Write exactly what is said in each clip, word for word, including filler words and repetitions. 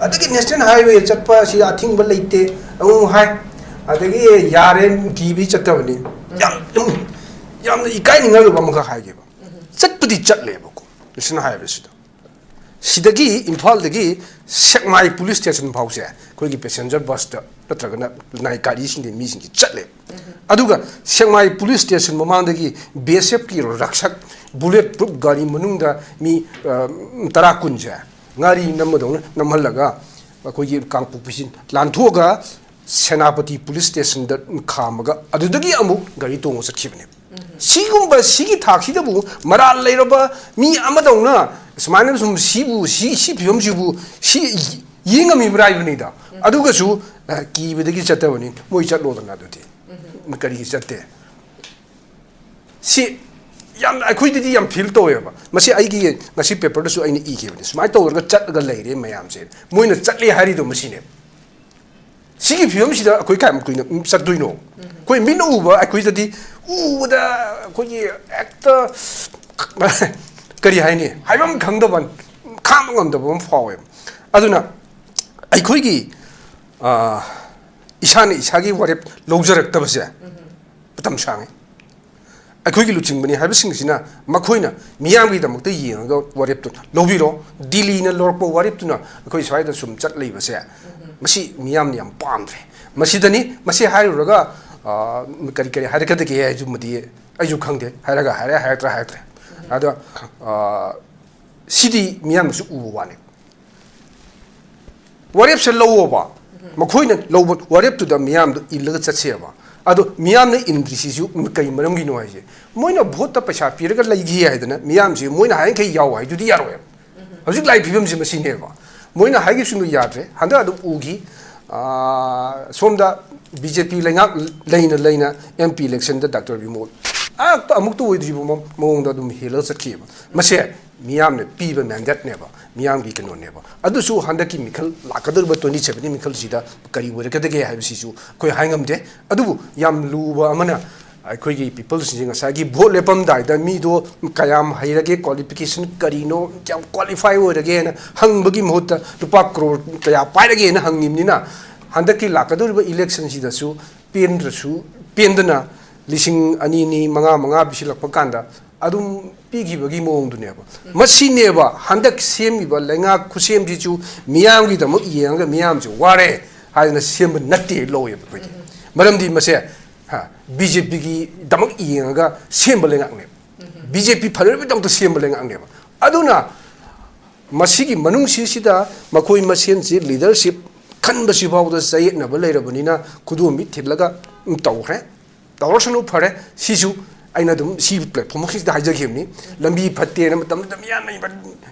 ꯑꯗꯒꯤ national highway ꯆꯠꯄ ꯑꯁꯤ ꯑꯊꯤꯡꯕ ꯂꯩꯇꯦ ꯑꯃꯨꯛ ꯍꯥꯏ꯫ ꯑꯗꯒꯤ ꯌꯥꯔꯦ, ꯀꯤꯕꯩ ꯆꯠꯇꯕꯅꯤ꯫ ꯌꯥꯝ ꯌꯥꯝꯅ ꯏꯀꯥꯏꯅꯤꯡꯉꯥꯏ ꯑꯣꯏꯕ ꯑꯃꯈꯛ ꯍꯥꯏꯒꯦꯕ꯫ ꯆꯠꯄꯗꯤ ꯆꯠꯂꯦꯕꯀꯣ ꯅꯦꯁꯅꯦꯜ ꯍꯥꯏꯋꯦꯁꯤꯗ꯫ ꯁꯤꯗꯒꯤ, ꯏꯝꯐꯥꯜꯗꯒꯤ ꯁꯦꯛꯃꯥꯏ ꯄꯨꯂꯤꯁ ꯁ꯭ꯇꯦꯁꯟ ꯐꯥꯎꯁꯦ ꯑꯩꯈꯣꯏꯒꯤ ꯄꯦꯁꯦꯟꯖꯔ ꯕꯁꯇ ꯅꯠꯇ꯭ꯔꯒꯅ ꯅꯥꯏꯠ ꯒꯥꯔꯤꯁꯤꯡꯗ ꯃꯤꯁꯤꯡꯁꯤ ꯆꯠꯂꯦ꯫ ꯑꯗꯨꯒ ꯁꯦꯛꯃꯥꯏ ꯄꯨꯂꯤꯁ ꯁ꯭ꯇꯦꯁꯟ ꯃꯃꯥꯡꯗꯒꯤ ꯕꯤ ꯑꯦꯁ ꯑꯦꯐꯀꯤ ꯔꯛꯁꯛ ꯕꯨꯂꯦꯠ ꯄ꯭ꯔꯨꯞ ꯒꯥꯔꯤ ꯃꯅꯨꯡꯗ ꯃꯤ, ꯑ, ꯇꯔꯥ ꯀꯨꯟꯁꯦ ꯉꯥꯔꯤ ꯅꯝꯕꯗꯧꯅ ꯅꯝꯍꯜꯂꯒ ꯑꯩꯈꯣꯏꯒꯤ ꯀꯥꯡꯄꯣꯛꯄꯤꯁꯤ ꯂꯥꯟꯊꯣꯛꯑꯒ ꯁꯦꯅꯥꯄꯇꯤ ꯄꯨꯂꯤꯁ ꯁ꯭ꯇꯦꯁꯟꯗ ꯈꯥꯝꯃꯒ ꯑꯗꯨꯗꯒꯤ ꯑꯃꯨꯛ ꯒꯥꯔꯤ ꯇꯣꯡꯉ ꯆꯠꯈꯤꯕꯅꯦ꯫ ꯁꯤꯒꯨꯝꯕ, ꯁꯤꯒꯤ ꯊꯥꯛꯁꯤꯗꯕꯨ ꯃꯔꯥꯜ ꯂꯩꯔꯕ ꯃꯤ ꯑꯃꯗꯧꯅ ꯁꯨꯃꯥꯏꯅ ꯁꯨꯝ ꯁꯤꯕꯨ, ꯁꯤ, ꯁꯤ ꯐꯤꯕꯝꯁꯤꯕꯨ ꯁꯤ ꯌꯦꯡꯉꯝꯃꯤꯕ꯭ꯔꯥ ꯍꯥꯏꯕꯅꯤꯗ꯫ ꯑꯗꯨꯒꯁꯨ, ꯑ, ꯀꯤꯕꯗꯒꯤ ꯆꯠꯇꯕꯅꯤ꯫ ꯃꯣꯏ ꯆꯠꯂꯣꯗꯅ ꯑꯗꯨꯗꯤ꯫ ꯀꯔꯤꯒꯤ ꯆꯠꯇꯦ? ꯁꯤ ꯌꯥꯝ, ꯑꯩꯈꯣꯏꯗꯗꯤ ꯌꯥꯝ ꯐꯤꯜ ꯇꯧꯋꯦꯕ꯫ ꯃꯁꯤ ꯑꯩꯒꯤ ꯉꯁꯤ ꯄꯦꯄꯔꯗꯁꯨ ꯑꯩꯅ ꯏꯈꯤꯕꯅꯤ꯫ ꯁꯨꯃꯥꯏꯅ ꯇꯧꯔꯒ ꯆꯠꯂꯒ ꯂꯩꯔꯦ ꯃꯌꯥꯝꯁꯦ꯫ ꯃꯣꯏꯅ ꯆꯠꯂꯦ ꯍꯥꯏꯔꯤꯗꯣ ꯃꯁꯤꯅꯦ꯫ ꯁꯤꯒꯤ ꯐꯤꯕꯝꯁꯤꯗ ꯑꯩꯈꯣꯏ ꯀꯌꯥꯝ ꯀꯨꯏꯅ ꯆꯠꯇꯣꯏꯅꯣ? ꯑꯩꯈꯣꯏ ꯃꯤꯠꯅ ꯎꯕ, ꯑꯩꯈꯣꯏꯗꯗꯤ ꯎꯕꯗ ꯑꯩꯈꯣꯏꯒꯤ ꯍꯦꯛꯇ ꯀꯔꯤ ꯍꯥꯏꯅꯤ, ꯍꯥꯏꯐꯝ ꯈꯪꯗꯕ, ꯈꯥꯡꯕ ꯉꯝꯗꯕ ꯑꯃ ꯐꯥꯎꯋꯦꯕ꯫ ꯑꯗꯨꯅ ꯑꯩꯈꯣꯏꯒꯤ, ꯑ, ꯏꯁꯥꯅ ꯏꯁꯥꯒꯤ ꯋꯥꯔꯦꯞ ꯂꯧꯖꯔꯛꯇꯕꯁꯦ ꯃꯇꯝ ꯁꯥꯡꯉꯤ꯫ ꯑꯩꯈꯣꯏꯒꯤ ꯂꯨꯆꯤꯡꯕꯅꯤ ꯍꯥꯏꯕꯁꯤꯡꯁꯤꯅ ꯃꯈꯣꯏꯅ ꯃꯤꯌꯥꯝꯒꯤꯗꯃꯛꯇ ꯌꯦꯡꯉꯒ ꯋꯥꯔꯦꯞꯇꯨ ꯂꯧꯕꯤꯔꯣ꯫ ꯗꯤꯜꯂꯤꯅ ꯂꯧꯔꯛꯄ ꯋꯥꯔꯦꯞꯇꯨꯅ ꯑꯩꯈꯣꯏ ꯁ꯭ꯋꯥꯏꯗ ꯁꯨꯝ ꯆꯠ ꯂꯩꯕꯁꯦ, ꯃꯁꯤ ꯃꯤꯌꯥꯝꯅ ꯌꯥꯝ ꯄꯥꯝꯗ꯭ꯔꯦ꯫ ꯃꯁꯤꯗꯅꯤ, ꯃꯁꯤ ꯍꯥꯏꯔꯨꯔꯒ, ꯑ, ꯀꯔꯤ ꯀꯔꯤ ꯍꯥꯏꯔꯛꯀꯗꯒꯦ ꯍꯥꯏꯗꯨꯃꯗꯤ ꯑꯩꯁꯨ ꯈꯪꯗꯦ꯫ ꯍꯥꯏꯔꯒ ꯍꯥꯏꯔꯦ, ꯍꯥꯏꯔꯛꯇ꯭ꯔꯥ ꯍꯥꯏꯔꯛꯇ꯭ꯔꯦ꯫ ꯑꯗꯣ, ꯑ, ꯁꯤꯗꯤ ꯃꯤꯌꯥꯝꯅꯁꯨ ꯎꯕ ꯋꯥꯅꯤ꯫ ꯋꯥꯔꯦꯞꯁꯦ ꯂꯧꯋꯣꯕ꯫ ꯃꯈꯣꯏꯅ ꯂꯧꯕ ꯋꯥꯔꯦꯞꯇꯨꯗ ꯃꯤꯌꯥꯝꯗꯣ ꯏꯜꯂꯒ ꯆꯠꯁꯦꯕ꯫ ꯑꯗꯣ ꯃꯤꯌꯥꯝꯅ ꯏꯟꯗ꯭ꯔꯤꯁꯤꯁꯨ ꯀꯩ ꯃꯔꯝꯒꯤꯅꯣ ꯍꯥꯏꯁꯦ, ꯃꯣꯏꯅ ꯚꯣꯠꯇ ꯄꯩꯁꯥ ꯄꯤꯔꯒ ꯂꯩꯈꯤ ꯍꯥꯏꯗꯅ ꯃꯤꯌꯥꯝꯁꯦ ꯃꯣꯏꯅ ꯍꯥꯏꯔꯤꯈꯩ ꯌꯥꯎ ꯍꯥꯏꯗꯨꯗꯤ ꯌꯥꯔꯣꯏꯕ꯫ ꯍꯧꯖꯤꯛ ꯂꯥꯛꯏ ꯐꯤꯕꯝꯁꯦ ꯃꯁꯤꯅꯦꯕ꯫ ꯃꯣꯏꯅ ꯍꯥꯏꯈꯤꯕꯁꯤꯡꯗꯣ ꯌꯥꯗ꯭ꯔꯦ꯫ ꯍꯟꯗꯛ ꯑꯗꯨꯝ ꯎꯈꯤ꯫ ꯑꯥ, ꯁꯣꯝꯗ ꯕꯤ ꯖꯦ ꯄꯤ ꯂꯩꯉꯥꯛ ꯂꯩꯅ ꯂꯩꯅ ꯑꯦꯝ ꯄꯤ ꯏꯂꯦꯛꯁꯟꯗ ꯗꯥꯛꯇꯔ ꯕꯤꯃꯣꯜ ꯑꯃꯨꯛꯇ, ꯑꯃꯨꯛꯇ ꯑꯣꯏꯗ꯭ꯔꯤꯕ ꯃꯑꯣꯡꯗ ꯑꯗꯨꯝ ꯍꯦꯜꯂꯒ ꯆꯠꯈꯤꯑꯕ꯫ ꯃꯁꯦ ꯃꯤꯌꯥꯝꯅ ꯄꯤꯕ ꯃꯦꯟꯗꯦꯠꯅꯦꯕ, ꯃꯤꯌꯥꯝꯒꯤ ꯀꯩꯅꯣꯅꯦꯕ꯫ ꯑꯗꯨꯁꯨ ꯍꯟꯗꯛꯀꯤ ꯃꯤꯈꯜ, ꯂꯥꯛꯀꯗꯧꯔꯤꯕ ꯇ꯭ꯋꯦꯟꯇꯤ ꯁꯚꯦꯟꯒꯤ ꯃꯤꯈꯜꯁꯤꯗ ꯀꯔꯤ ꯑꯣꯏꯔꯛꯀꯗꯒꯦ ꯍꯥꯏꯕꯁꯤꯁꯨ ꯑꯩꯈꯣꯏ ꯍꯥꯏꯉꯝꯗꯦ꯫ ꯑꯗꯨꯕꯨ ꯌꯥꯝ ꯂꯨꯕ ꯑꯃꯅ, ꯑꯩꯈꯣꯏꯒꯤ ꯄꯤꯄꯜꯁꯤꯡꯁꯦ ꯉꯁꯥꯏꯒꯤ ꯚꯣꯠ ꯂꯦꯞꯄꯝꯗꯥꯏꯗ ꯃꯤꯗꯣ ꯀꯌꯥꯝ ꯍꯩꯔꯒꯦ, ꯀ꯭ꯋꯥꯂꯤꯐꯤꯀꯦꯁꯟ ꯀꯔꯤꯅꯣ, ꯀꯌꯥꯝ ꯀ꯭ꯋꯥꯂꯤꯐꯥꯏ ꯑꯣꯏꯔꯒꯦꯅ ꯍꯪꯕꯒꯤ ꯃꯍꯨꯠꯇ ꯂꯨꯄꯥ ꯀ꯭ꯔꯣꯔ ꯀꯌꯥ ꯄꯥꯏꯔꯒꯦꯅ ꯍꯪꯉꯤꯕꯅꯤꯅ, ꯍꯟꯗꯛꯀꯤ ꯂꯥꯛꯀꯗꯧꯔꯤꯕ ꯏꯂꯦꯛꯁꯟꯁꯤꯗꯁꯨ ꯄꯦꯟꯗ꯭ꯔꯁꯨ, ꯄꯦꯟꯗꯅ ꯂꯤꯁꯤꯡ ꯑꯅꯤ, ꯑꯅꯤ, ꯃꯉꯥ, ꯃꯉꯥ ꯄꯤꯁꯤꯜꯂꯛꯄ ꯀꯥꯟꯗ ꯑꯗꯨꯝ ꯄꯤꯈꯤꯕꯒꯤ ꯃꯑꯣꯡꯗꯨꯅꯦꯕ꯫ ꯃꯁꯤꯅꯦꯕ ꯍꯟꯗꯛ ꯁꯦꯝꯃꯤꯕ ꯂꯩꯉꯥꯛ ꯈꯨꯠꯁꯦꯝꯁꯤꯁꯨ ꯃꯤꯌꯥꯝꯒꯤꯗꯃꯛ ꯌꯦꯡꯉꯒ ꯃꯤꯌꯥꯝꯁꯦ ꯋꯥꯔꯦ ꯍꯥꯏꯗꯅ ꯁꯦꯝꯕ ꯅꯠꯇꯦ ꯂꯧꯋꯦꯕ ꯑꯩꯈꯣꯏꯗꯤ꯫ ꯃꯔꯝꯗꯤ ꯃꯁꯦ, ꯍꯥ, ꯕꯤ ꯖꯦ ꯄꯤꯒꯤꯗꯃꯛ ꯌꯦꯡꯉꯒ ꯁꯦꯝꯕ ꯂꯩꯉꯥꯛꯅꯦꯕ꯫ ꯕꯤ ꯖꯦ ꯄꯤ ꯐꯅꯕꯒꯤꯗꯃꯛꯇ ꯁꯦꯝꯕ ꯂꯩꯉꯥꯛꯅꯦꯕ꯫ ꯑꯗꯨꯅ ꯃꯁꯤꯒꯤ ꯃꯅꯨꯡꯁꯤꯁꯤꯗ ꯃꯈꯣꯏ ꯃꯁꯦꯟꯁꯤ ꯂꯤꯗꯔꯁꯤꯞ ꯈꯟꯕꯁꯤ ꯐꯥꯎꯗ ꯆꯌꯦꯠꯅꯕ ꯂꯩꯔꯕꯅꯤꯅ ꯈꯨꯗꯣꯝꯕꯤ ꯊꯤꯜꯂꯒ ꯇꯧꯈ꯭ꯔꯦ꯫ ꯇꯧꯔꯁꯅꯨ, ꯐꯔꯦ꯫ ꯁꯤꯁꯨ ꯑꯩꯅ ꯑꯗꯨꯝ ꯁꯤ ꯄ꯭ꯂꯦꯠꯐꯣꯝ ꯑꯁꯤꯗ ꯍꯥꯏꯖꯈꯤꯕꯅꯤ꯫ ꯂꯝꯕꯤ ꯐꯠꯇꯦꯅ ꯃꯇꯝꯗꯨꯗ ꯃꯤꯌꯥꯝꯅ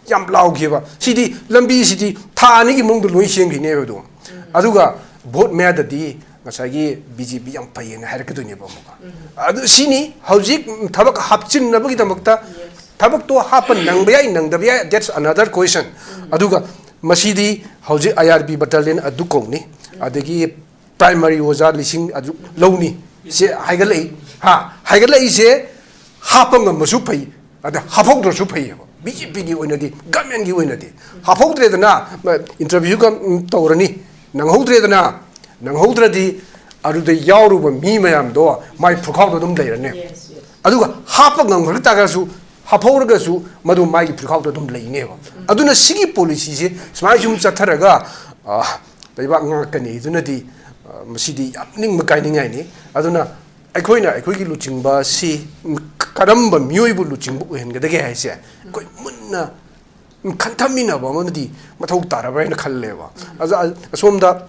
ꯌꯥꯝ ꯂꯥꯎꯈꯤꯕ꯫ ꯁꯤꯗꯤ ꯂꯝꯕꯤꯁꯤꯗꯤ ꯊꯥ ꯑꯅꯤꯒꯤ ꯃꯅꯨꯡꯗ ꯂꯣꯏ ꯁꯦꯝꯈꯤꯅꯦꯕ ꯑꯗꯨꯝ꯫ ꯑꯗꯨꯒ ꯚꯣꯠ ꯃꯌꯥꯗꯗꯤ ꯉꯁꯥꯏꯒꯤ ꯕꯤ ꯖꯦ ꯄꯤ ꯌꯥꯝ ꯐꯩꯌꯦꯅ ꯍꯥꯏꯔꯛꯀꯗꯣꯏꯅꯦꯕ ꯑꯃꯨꯛꯀ꯫ ꯑꯗꯨ ꯁꯤꯅꯤ ꯍꯧꯖꯤꯛ ꯊꯕꯛ ꯍꯥꯞꯆꯤꯟꯅꯕꯒꯤꯗꯃꯛꯇ꯫ ꯊꯕꯛꯇꯣ ꯍꯥꯞꯄ ꯅꯪꯕ ꯌꯥꯏ, ꯅꯪꯗꯕ ꯌꯥꯏ, that's another question꯫ ꯑꯗꯨꯒ ꯃꯁꯤꯗꯤ ꯍꯧꯖꯤꯛ ꯑꯥꯏ ꯑꯥꯔ ꯕꯤ ꯕꯇꯥꯂꯤꯌꯟ ꯑꯗꯨ ꯀꯧꯅꯤ, ꯑꯗꯒꯤ ꯄ꯭ꯔꯥꯏꯃꯔꯤ ꯑꯣꯖꯥ ꯂꯤꯁꯤꯡ ꯑꯗꯨ ꯂꯧꯅꯤ꯫ ꯁꯦ ꯍꯥꯏꯒꯠꯂꯛꯏ꯫ ꯍꯥ, ꯍꯥꯏꯒꯠꯂꯛꯏꯁꯦ ꯍꯥꯞꯄ ꯉꯝꯃꯁꯨ ꯐꯩ, ꯑꯗ ꯍꯥꯞꯍꯧꯗ꯭ꯔꯁꯨ ꯐꯩꯌꯦꯕ꯫ ꯕꯤ ꯖꯦ ꯄꯤꯒꯤ ꯑꯣꯏꯅꯗꯤ, ꯒꯃꯦꯟꯒꯤ ꯑꯣꯏꯅꯗꯤ ꯍꯥꯞꯍꯧꯗ꯭ꯔꯦꯗꯅ, ꯏꯟꯇꯔꯚ꯭ꯌꯨꯒ ꯇꯧꯔꯅꯤ, ꯅꯪꯍꯧꯗ꯭ꯔꯦꯗꯅ, ꯅꯪꯍꯧꯗ꯭ꯔꯗꯤ ꯑꯗꯨꯗ ꯌꯥꯎꯔꯨꯕ ꯃꯤ ꯃꯌꯥꯝꯗꯣ ꯃꯥꯏ ꯐꯨꯔꯈꯥꯎꯗ ꯑꯗꯨꯝ ꯂꯩꯔꯅꯦ꯫ ꯑꯗꯨꯒ ꯍꯥꯞꯄ ꯉꯝꯈ꯭ꯔ ꯇꯥꯔꯒꯁꯨ, ꯍꯥꯞꯍꯧꯔꯒꯁꯨ ꯃꯗꯨ ꯃꯥꯒꯤ ꯐꯨꯔꯈꯥꯎꯗ ꯑꯗꯨꯝ ꯂꯩꯅꯦꯕ꯫ ꯑꯗꯨꯅ ꯁꯤꯒꯤ ꯄꯣꯂꯤꯁꯤꯁꯦ ꯁꯨꯃꯥꯏꯅ ꯁꯨꯝ ꯆꯠꯊꯔꯒ, ꯑ, ꯂꯩꯕꯥꯛ ꯉꯥꯛꯀꯅꯤ꯫ ꯑꯗꯨꯅꯗꯤ, ꯑ, ꯃꯁꯤꯗꯤ ꯌꯥꯝ ꯅꯤꯡꯕ ꯀꯥꯏꯅꯤꯡꯉꯥꯏꯅꯤ꯫ ꯑꯗꯨꯅ ꯑꯩꯈꯣꯏꯅ ꯑꯩꯈꯣꯏꯒꯤ ꯂꯨꯆꯤꯡꯕ ꯑꯁꯤ ꯀꯔꯝꯕ ꯃꯤꯑꯣꯏꯕꯨ ꯂꯨꯆꯤꯡꯕ ꯑꯣꯏꯍꯟꯒꯗꯒꯦ ꯍꯥꯏꯁꯦ ꯑꯩꯈꯣꯏ ꯃꯨꯟꯅ ꯈꯟꯊꯃꯤꯟꯅꯕ ꯑꯃꯗꯤ ꯃꯊꯧ ꯇꯥꯔꯕ꯭ꯔꯥ ꯍꯥꯏꯅ ꯈꯜꯂꯦꯕ꯫ ꯑꯗ ꯑꯁꯣꯝꯗ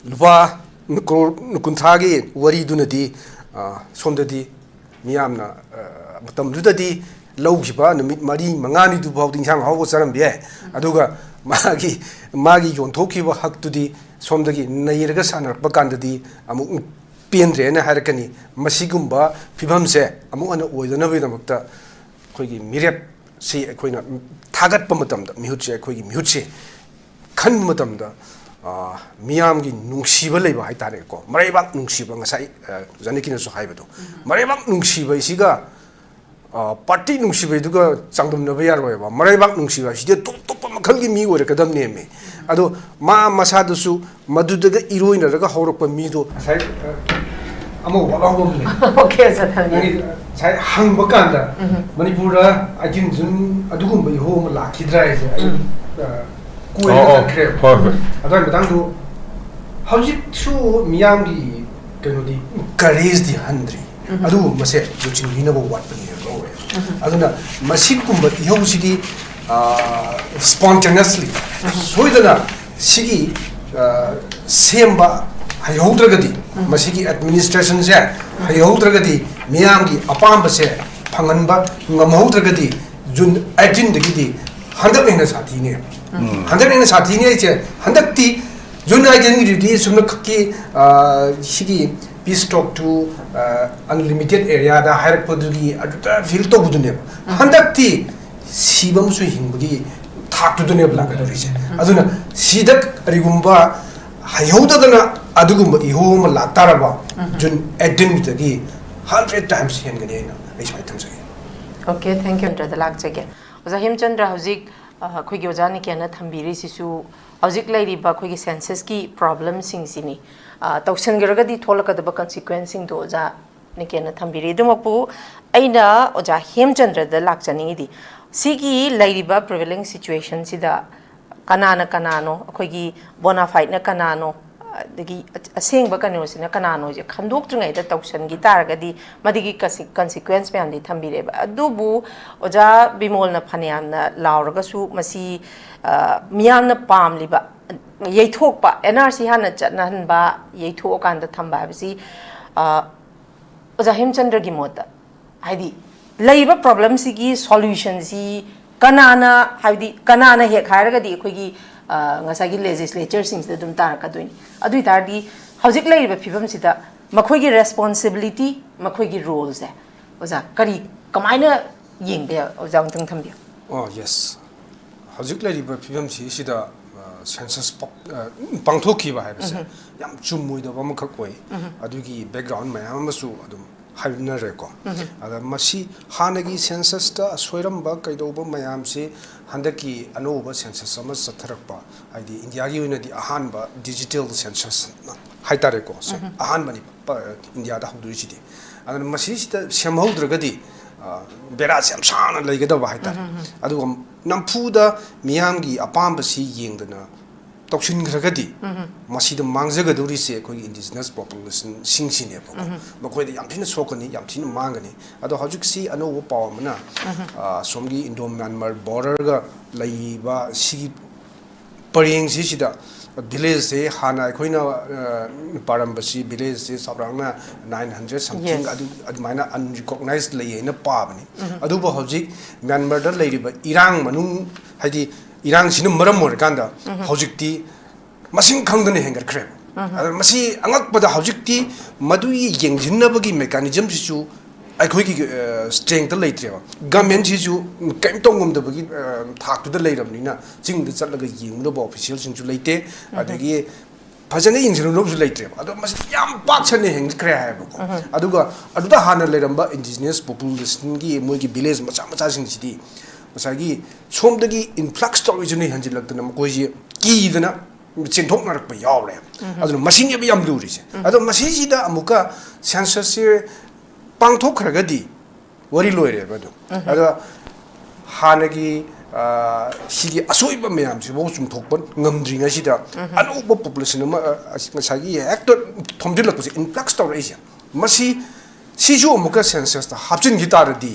ꯂꯨꯄꯥ ꯀ꯭ꯔꯣꯔ ꯀꯨꯟꯊ꯭ꯔꯥꯒꯤ ꯋꯥꯔꯤꯗꯨꯅꯗꯤ, ꯑ, ꯁꯣꯝꯗꯗꯤ ꯃꯤꯌꯥꯝꯅ, ꯑ, ꯃꯇꯝꯗꯨꯗꯗꯤ ꯂꯧꯈꯤꯕ ꯅꯨꯃꯤꯠ ꯃꯔꯤ ꯃꯉꯥꯅꯤꯗꯨ ꯐꯥꯎꯗꯤ ꯏꯟꯁꯥꯡ ꯑꯍꯥꯎꯕ ꯆꯥꯔꯝꯕ ꯌꯥꯏ꯫ ꯑꯗꯨꯒ ꯃꯥꯒꯤ, ꯃꯥꯒꯤ ꯌꯣꯟꯊꯣꯛꯈꯤꯕ ꯍꯛꯇꯨꯗꯤ ꯁꯣꯝꯗꯒꯤ ꯅꯩꯔꯒ ꯁꯥꯟꯅꯔꯛꯄ ꯀꯥꯟꯗꯗꯤ ꯑꯃꯨꯛ ꯄꯦꯟꯗ꯭ꯔꯦꯅ ꯍꯥꯏꯔꯛꯀꯅꯤ꯫ ꯃꯁꯤꯒꯨꯝꯕ ꯐꯤꯕꯝꯁꯦ ꯑꯃꯨꯛ ꯍꯟꯅ ꯑꯣꯏꯗꯅꯕꯒꯤꯗꯃꯛꯇ ꯑꯩꯈꯣꯏꯒꯤ ꯃꯤꯔꯦꯞꯁꯤ ꯑꯩꯈꯣꯏꯅ ꯊꯥꯒꯠꯄ ꯃꯇꯝꯗ, ꯃꯤꯍꯨꯠꯁꯦ, ꯑꯩꯈꯣꯏꯒꯤ ꯃꯤꯍꯨꯠꯁꯦ ꯈꯟꯕ ꯃꯇꯝꯗ, ꯑ, ꯃꯤꯌꯥꯝꯒꯤ ꯅꯨꯡꯁꯤꯕ ꯂꯩꯕ ꯍꯥꯏꯇꯥꯔꯦꯀꯣ, ꯃꯔꯩꯕꯥꯛ ꯅꯨꯡꯁꯤꯕ, ꯉꯁꯥꯏ, ꯑ, ꯑꯣꯖꯥ ꯅꯤꯀꯤꯅꯁꯨ ꯍꯥꯏꯕꯗꯣ, ꯃꯔꯩꯕꯥꯛ ꯅꯨꯡꯁꯤꯕ ꯍꯥꯏꯁꯤꯒ, ꯑ, ꯄꯥꯔꯇꯤ ꯅꯨꯡꯁꯤꯕ ꯍꯥꯏꯗꯨꯒ ꯆꯥꯡꯗꯝꯅꯕ ꯌꯥꯔꯣꯏꯕ꯫ ꯃꯔꯩꯕꯥꯛ ꯅꯨꯡꯁꯤꯕ ꯍꯥꯏꯁꯤꯗꯤ ꯇꯣꯞ ꯇꯣꯞꯄ ꯃꯈꯜꯒꯤ ꯃꯤ ꯑꯣꯏꯔꯛꯀꯗꯕꯅꯦꯃꯦ꯫ ꯑꯗꯣ ꯃꯥ ꯃꯁꯥꯗꯨꯁꯨ ꯃꯗꯨꯗꯒ ꯏꯔꯣꯏꯅꯔꯒ ꯍꯧꯔꯛꯄ ꯃꯤꯗꯣ꯫ ꯉꯁꯥꯏ, ꯑ, ꯑꯃ ꯋꯥꯠꯍꯧꯕ ꯑꯃ ꯂꯩ꯫ ꯑꯣꯀꯦ, ꯑꯣꯖꯥ, ꯊꯝꯕꯤꯌꯨ꯫ ꯑꯩ ꯉꯁꯥꯏ ꯍꯪꯕ ꯀꯥꯟꯗ, ꯎꯝ꯫ ꯃꯅꯤꯄꯨꯔꯗ ꯑꯩꯇꯤꯟ ꯖꯨꯟ ꯑꯗꯨꯒꯨꯝꯕ ꯏꯍꯧ ꯑꯃ ꯂꯥꯛꯈꯤꯗ꯭ꯔꯥ ꯍꯥꯏꯁꯦ ꯑꯩ, ꯎꯝ꯫ ꯑ, ꯀꯣꯏꯔꯒ ꯑꯣ, ꯑꯣ, ꯆꯠꯈ꯭ꯔꯦꯕ꯫ ꯍꯣꯏ, ꯍꯣꯏ꯫ ꯑꯗꯨꯋꯥꯏ ꯃꯇꯥꯡꯗꯣ ꯍꯧꯖꯤꯛꯁꯨ ꯃꯤꯌꯥꯝꯒꯤ ꯀꯩꯅꯣꯗꯤ, ꯀꯔꯦꯖꯇꯤ ꯍꯟꯗ꯭ꯔꯤ꯫ ꯎꯝ꯫ ꯑꯗꯨꯕꯨ ꯃꯁꯦ ꯂꯨꯆꯤꯡꯕꯤꯅꯕ ꯋꯥꯠꯄꯅꯤꯅ ꯂꯧꯋꯦ꯫ ꯎꯝ꯫ ꯑꯗꯨꯅ ꯃꯁꯤꯒꯨꯝꯕ ꯏꯍꯧꯁꯤꯗꯤ, ꯑ, spontaneously, ꯎꯝ꯫ ꯁꯣꯏꯗꯅ ꯁꯤꯒꯤ, ꯑ, ꯁꯦꯝꯕ ꯍꯩꯍꯧꯗ꯭ꯔꯒꯗꯤ, ꯎꯝ꯫ ꯃꯁꯤꯒꯤ ꯑꯦꯗꯃꯤꯅꯤꯁꯇ꯭ꯔꯦꯁꯟꯁꯦ ꯍꯩꯍꯧꯗ꯭ꯔꯒꯗꯤ, ꯃꯤꯌꯥꯝꯒꯤ ꯑꯄꯥꯝꯕꯁꯦ ꯐꯪꯍꯟꯕ ꯉꯝꯍꯧꯗ꯭ꯔꯒꯗꯤ, ꯖꯨꯟ ꯑꯩꯇꯤꯟꯗꯒꯤꯗꯤ ꯍꯟꯗꯛꯅ ꯍꯦꯟꯅ ꯁꯥꯊꯤꯅꯦꯕ꯫ ꯎꯝ꯫ ꯍꯟꯗꯛꯅ ꯍꯦꯟꯅ ꯁꯥꯊꯤꯅꯦ ꯍꯥꯏꯁꯦ, ꯍꯟꯗꯛꯇꯤ ꯖꯨꯟ ꯑꯩꯇꯤꯟꯒꯤꯗꯨꯗꯤ ꯁꯨꯞꯅꯈꯛꯀꯤ, ꯑ, ꯁꯤꯒꯤ peace talk to, ꯑ, unlimited areaꯗ ꯍꯥꯏꯔꯛꯄꯗꯨꯒꯤ ꯑꯗꯨꯗ ꯐꯤꯜ ꯇꯧꯕꯗꯨꯅꯦꯕ꯫ ꯎꯝ꯫ ꯍꯟꯗꯛꯇꯤ ꯁꯤꯕ ꯑꯃꯁꯨꯡ ꯍꯤꯡꯕꯒꯤ ꯊꯥꯛꯇꯨꯗꯅꯦꯕ ꯂꯥꯛꯀꯗꯧꯔꯤꯁꯦ꯫ ꯎꯝ꯫ ꯑꯗꯨꯅ ꯁꯤꯗ ꯀꯔꯤꯒꯨꯝꯕ ꯍꯩꯍꯧꯗꯗꯅ ꯑꯗꯨꯒꯨꯝꯕ ꯏꯍꯧ ꯑꯃ ꯂꯥꯛꯇꯥꯔꯕ, ꯎꯝ꯫ ꯖꯨꯟ ꯑꯩꯇꯤꯟꯗꯒꯤ hundred times ꯍꯦꯟꯒꯅꯤ ꯍꯥꯏꯅ ꯑꯩ ꯁꯨꯃꯥꯏꯅ ꯊꯝꯖꯒꯦ꯫ Okay, thank you꯫ ꯍꯦꯝꯆꯟꯗ꯭ꯔꯗ ꯂꯥꯛꯆꯒꯦ꯫ ꯑꯣꯖꯥ ꯍꯦꯝꯆꯟꯗ꯭ꯔ, ꯍꯧꯖꯤꯛ, ꯑ, ꯑꯩꯈꯣꯏꯒꯤ ꯑꯣꯖꯥ ꯅꯤꯀꯦꯟꯅ ꯊꯝꯕꯤꯔꯤꯁꯤꯁꯨ ꯍꯧꯖꯤꯛ ꯂꯩꯔꯤꯕ ꯑꯩꯈꯣꯏꯒꯤ ꯁꯦꯟꯁꯁꯀꯤ ꯄ꯭ꯔꯣꯕ꯭ꯂꯦꯝꯁꯤꯡꯁꯤꯅꯤ꯫ ꯑ, ꯇꯧꯁꯤꯟꯈ꯭ꯔꯒꯗꯤ ꯊꯣꯛꯂꯛꯀꯗꯕ ꯀꯟꯁꯤꯀ꯭ꯋꯦꯟꯁꯁꯤꯡꯗꯣ ꯑꯣꯖꯥ ꯅꯤꯀꯦꯟꯅ ꯊꯝꯕꯤꯔꯤ꯫ ꯑꯗꯨꯃꯛꯄꯨ ꯑꯩꯅ ꯑꯣꯖꯥ ꯍꯦꯝꯆꯟꯗ꯭ꯔꯗ ꯂꯥꯛꯆꯅꯤꯡꯉꯤꯗꯤ, ꯁꯤꯒꯤ ꯂꯩꯔꯤꯕ ꯄ꯭ꯔꯤꯚꯦꯂꯤꯡ ꯁꯤꯆꯨꯋꯦꯁꯟꯁꯤꯗ ꯀꯅꯥꯅ ꯀꯅꯥꯅꯣ, ꯑꯩꯈꯣꯏꯒꯤ ꯕꯣꯅꯥꯐꯥꯏꯠꯅ ꯀꯅꯥꯅꯣ, ꯑꯗꯒꯤ ꯑꯁꯦꯡꯕ ꯀꯩꯅꯣꯁꯤꯅ ꯀꯅꯥꯅꯣꯁꯦ ꯈꯟꯗꯣꯛꯇ꯭ꯔꯤꯉꯩꯗ ꯇꯧꯁꯟꯈꯤ ꯇꯥꯔꯒꯗꯤ ꯃꯗꯨꯒꯤ ꯀꯟꯁꯤ-, ꯀꯟꯁꯤꯀ꯭ꯋꯦꯟꯁ ꯃꯌꯥꯝꯗꯤ ꯊꯝꯕꯤꯔꯦꯕ꯫ ꯑꯗꯨꯕꯨ ꯑꯣꯖꯥ ꯕꯤꯃꯣꯜꯅ ꯐꯅꯌꯥꯝꯅ ꯂꯥꯎꯔꯒꯁꯨ ꯃꯁꯤ, ꯑ, ꯃꯤꯌꯥꯝꯅ ꯄꯥꯝꯂꯤꯕ ꯌꯩꯊꯣꯛꯄ, ꯑꯦꯟ ꯑꯥꯔ ꯁꯤ ꯍꯥꯟꯅ ꯆꯠꯅꯍꯟꯕ, ꯌꯩꯊꯣꯛꯑꯀꯥꯟꯗ ꯊꯝꯕ ꯍꯥꯏꯕꯁꯤ, ꯑ, ꯑꯣꯖꯥ ꯍꯦꯝꯆꯟꯗ꯭ꯔꯒꯤ ꯃꯣꯠꯇ, ꯍꯥꯏꯗꯤ, ꯂꯩꯔꯤꯕ ꯄ꯭ꯔꯣꯕ꯭ꯂꯦꯝꯁꯤꯒꯤ ꯁꯣꯂꯨꯁꯟꯁꯤ ꯀꯅꯥꯅ, ꯍꯥꯏꯕꯗꯤ, ꯀꯅꯥꯅ ꯍꯦꯛ ꯍꯥꯏꯔꯒꯗꯤ ꯑꯩꯈꯣꯏꯒꯤ, ꯑ, ꯉꯁꯥꯏꯒꯤ ꯂꯦꯖꯤꯁꯂꯦꯆꯔꯁꯤꯡꯁꯤꯗ ꯑꯗꯨꯝ ꯇꯥꯔꯛꯀꯗꯣꯏꯅꯤ꯫ ꯑꯗꯨ ꯑꯣꯏ ꯇꯥꯔꯗꯤ, ꯍꯧꯖꯤꯛ ꯂꯩꯔꯤꯕ ꯐꯤꯕꯝꯁꯤꯗ ꯃꯈꯣꯏꯒꯤ ꯔꯦꯁꯄꯣꯟꯁꯤꯕꯤꯂꯤꯇꯤ, ꯃꯈꯣꯏꯒꯤ ꯔꯣꯜꯁꯦ, ꯑꯣꯖꯥ, ꯀꯔꯤ, ꯀꯃꯥꯏꯅ ꯌꯦꯡꯕ ꯌꯥꯏ? ꯑꯣꯖꯥ, ꯑꯃꯨꯛꯇꯪ ꯊꯝꯕꯤꯌꯨ꯫ ꯑꯣ, ꯌꯦꯁ꯫ ꯍꯧꯖꯤꯛ ꯂꯩꯔꯤꯕ ꯐꯤꯕꯝꯁꯤ ꯁꯤꯗ, ꯑ, census ꯄꯥꯡꯊꯣꯛꯈꯤꯕ ꯍꯥꯏꯕꯁꯦ ꯌꯥꯝ ꯆꯨꯝꯃꯣꯏꯗꯕ ꯑꯃꯈꯛ ꯑꯣꯏ꯫ ꯑꯗꯨꯒꯤ background ꯃꯌꯥꯝ ꯑꯃꯁꯨ ꯑꯗꯨꯝ ꯍꯥꯏꯅꯔꯦꯀꯣ꯫ ꯑꯗ ꯃꯁꯤ ꯍꯥꯟꯅꯒꯤ censusꯇ ꯁꯣꯏꯔꯝꯕ ꯀꯩꯗꯧꯕ ꯃꯌꯥꯝꯁꯤ ꯍꯟꯗꯛꯀꯤ ꯑꯅꯧꯕ census ꯑꯃ ꯆꯠꯊꯔꯛꯄ, ꯍꯥꯏꯗꯤ ꯏꯟꯗꯤꯌꯥꯒꯤ ꯑꯣꯏꯅꯗꯤ ꯑꯍꯥꯟꯕ digital census ꯍꯥꯏꯇꯥꯔꯦꯀꯣ, ꯁꯦ ꯑꯍꯥꯟꯕꯅꯤ ꯄ-, ꯏꯟꯗꯤꯌꯥꯗ ꯍꯧꯗꯣꯔꯤꯁꯤꯗꯤ꯫ ꯑꯗꯨꯅ ꯃꯁꯤꯁꯤꯗ ꯁꯦꯝꯍꯧꯗ꯭ꯔꯒꯗꯤ, ꯑ, ꯕꯦꯔꯥꯁꯦ ꯌꯥꯝ ꯁꯥꯡꯅ ꯂꯩꯒꯗꯕ ꯍꯥꯏꯇꯥꯔꯦ꯫ ꯑꯗꯨꯒ ꯅꯝꯐꯨꯗ ꯃꯤꯌꯥꯝꯒꯤ ꯑꯄꯥꯝꯕꯁꯤ ꯌꯦꯡꯗꯅ ꯇꯧꯁꯤꯟꯈ꯭ꯔꯒꯗꯤ, ꯃꯁꯤꯗ ꯃꯥꯡꯖꯒꯗꯧꯔꯤꯁꯦ ꯑꯩꯈꯣꯏꯒꯤ indigenous populationꯁꯤꯡꯁꯤꯅꯦꯕꯀꯣ꯫ ꯃꯈꯣꯏꯗ ꯌꯥꯝ ꯊꯤꯅ ꯁꯣꯛꯀꯅꯤ, ꯌꯥꯝ ꯊꯤꯅ ꯃꯥꯡꯒꯅꯤ꯫ ꯑꯗꯣ ꯍꯧꯖꯤꯛꯁꯤ ꯑꯅꯧꯕ ꯄꯥꯎ ꯑꯃꯅ, ꯑ, ꯁꯣꯝꯒꯤ Indo Myanmar borderꯒ ꯂꯩꯔꯤꯕ ꯁꯤꯒꯤ ꯄꯔꯦꯡꯁꯤꯁꯤꯗ villageꯁꯦ ꯍꯥꯟꯅ ꯑꯩꯈꯣꯏꯅ, ꯑ, ꯄꯥꯔꯝꯕꯁꯤ villageꯁꯦ ꯆꯥꯎꯔꯥꯛꯅ nine hundred something, Yes. ꯑꯗꯨ, ꯑꯗꯨꯃꯥꯏꯅ unrecognized ꯂꯩ ꯍꯥꯏꯅ ꯄꯥꯕꯅꯤ꯫ ꯑꯗꯨꯕꯨ ꯍꯧꯖꯤꯛ ꯃ꯭ꯌꯥꯟꯃꯥꯔꯗ ꯂꯩꯔꯤꯕ ꯏꯔꯥꯡ ꯃꯅꯨꯡ, ꯍꯥꯏꯗꯤ ꯏꯔꯥꯡꯁꯤꯅ ꯃꯔꯝ ꯑꯣꯏꯔꯀꯥꯟꯗ ꯍꯧꯖꯤꯛꯇꯤ ꯃꯁꯤꯡ ꯈꯪꯗꯅ ꯍꯦꯟꯒꯠꯈ꯭ꯔꯦꯕ꯫ ꯑꯗ ꯃꯁꯤ ꯑꯉꯛꯄꯗ ꯍꯧꯖꯤꯛꯇꯤ ꯃꯗꯨꯒꯤ ꯌꯦꯡꯁꯤꯟꯅꯕꯒꯤ mechanismꯁꯤꯁꯨ ꯑꯩꯈꯣꯏꯒꯤ, ꯑ, strengthꯇ ꯂꯩꯇ꯭ꯔꯦꯕ꯫ Governmentꯁꯤꯁꯨ ꯀꯔꯤꯝ ꯇꯧ ꯉꯝꯗꯕꯒꯤ, ꯑ, ꯊꯥꯛꯇꯨꯗ ꯂꯩꯔꯕꯅꯤꯅ ꯆꯤꯡꯗ ꯆꯠꯂꯒ ꯌꯦꯡꯉꯨꯅꯕ officialꯁꯤꯡꯁꯨ ꯂꯩꯇꯦ꯫ ꯑꯗꯒꯤ ꯐꯖꯅ ꯌꯦꯡꯁꯤꯜꯂꯨꯅꯕꯁꯨ ꯂꯩꯇ꯭ꯔꯦꯕ꯫ ꯑꯗꯣ ꯃꯁꯤ ꯌꯥꯝ ꯄꯥꯛ ꯁꯟꯅ ꯍꯦꯟꯒꯠꯈ꯭ꯔꯦ ꯍꯥꯏꯌꯦꯕꯀꯣ꯫ ꯑꯗꯨꯒ ꯑꯗꯨꯗ ꯍꯥꯟꯅ ꯂꯩꯔꯝꯕ indigenous populationꯒꯤ ꯃꯣꯏꯒꯤ village ꯃꯆꯥ ꯃꯆꯥꯁꯤꯡꯁꯤꯗꯤ ꯉꯁꯥꯏꯒꯤ ꯁꯣꯝꯗꯒꯤ influx ꯇꯧꯔꯤꯁꯤꯅ ꯍꯦꯟꯖꯤꯜꯂꯛꯇꯅ ꯃꯈꯣꯏꯁꯤ ꯀꯤꯗꯅ ꯆꯦꯟꯊꯣꯛꯅꯔꯛꯄ ꯌꯥꯎꯔꯦ꯫ ꯑꯗꯨꯅ ꯃꯁꯤꯅꯦꯕ ꯌꯥꯝ ꯂꯨꯔꯤꯁꯦ꯫ ꯑꯗꯣ ꯃꯁꯤꯁꯤꯗ ꯑꯃꯨꯛꯀ censusꯁꯦ ꯄꯥꯡꯊꯣꯛꯈ꯭ꯔꯒꯗꯤ ꯋꯥꯔꯤ ꯂꯣꯏꯔꯦꯕ ꯑꯗꯨꯝ꯫ ꯑꯗꯣ ꯍꯥꯟꯅꯒꯤ, ꯑ, ꯁꯤꯒꯤ ꯑꯁꯣꯏꯕ ꯃꯌꯥꯝꯁꯤꯐꯥꯎ ꯆꯨꯝꯊꯣꯛꯄ ꯉꯝꯗ꯭ꯔꯤꯉꯩꯁꯤꯗ ꯑꯅꯧꯕ population ꯑꯃ, ꯑ, ꯉꯁꯥꯏꯒꯤ ꯍꯦꯛꯇ ꯊꯣꯝꯖꯤꯜꯂꯛꯄꯁꯦ, influx ꯇꯧꯔꯛꯏꯁꯦ, ꯃꯁꯤ, ꯁꯤꯁꯨ ꯑꯃꯨꯛꯀ censusꯇ ꯍꯥꯞꯆꯤꯟꯈꯤ ꯇꯥꯔꯗꯤ,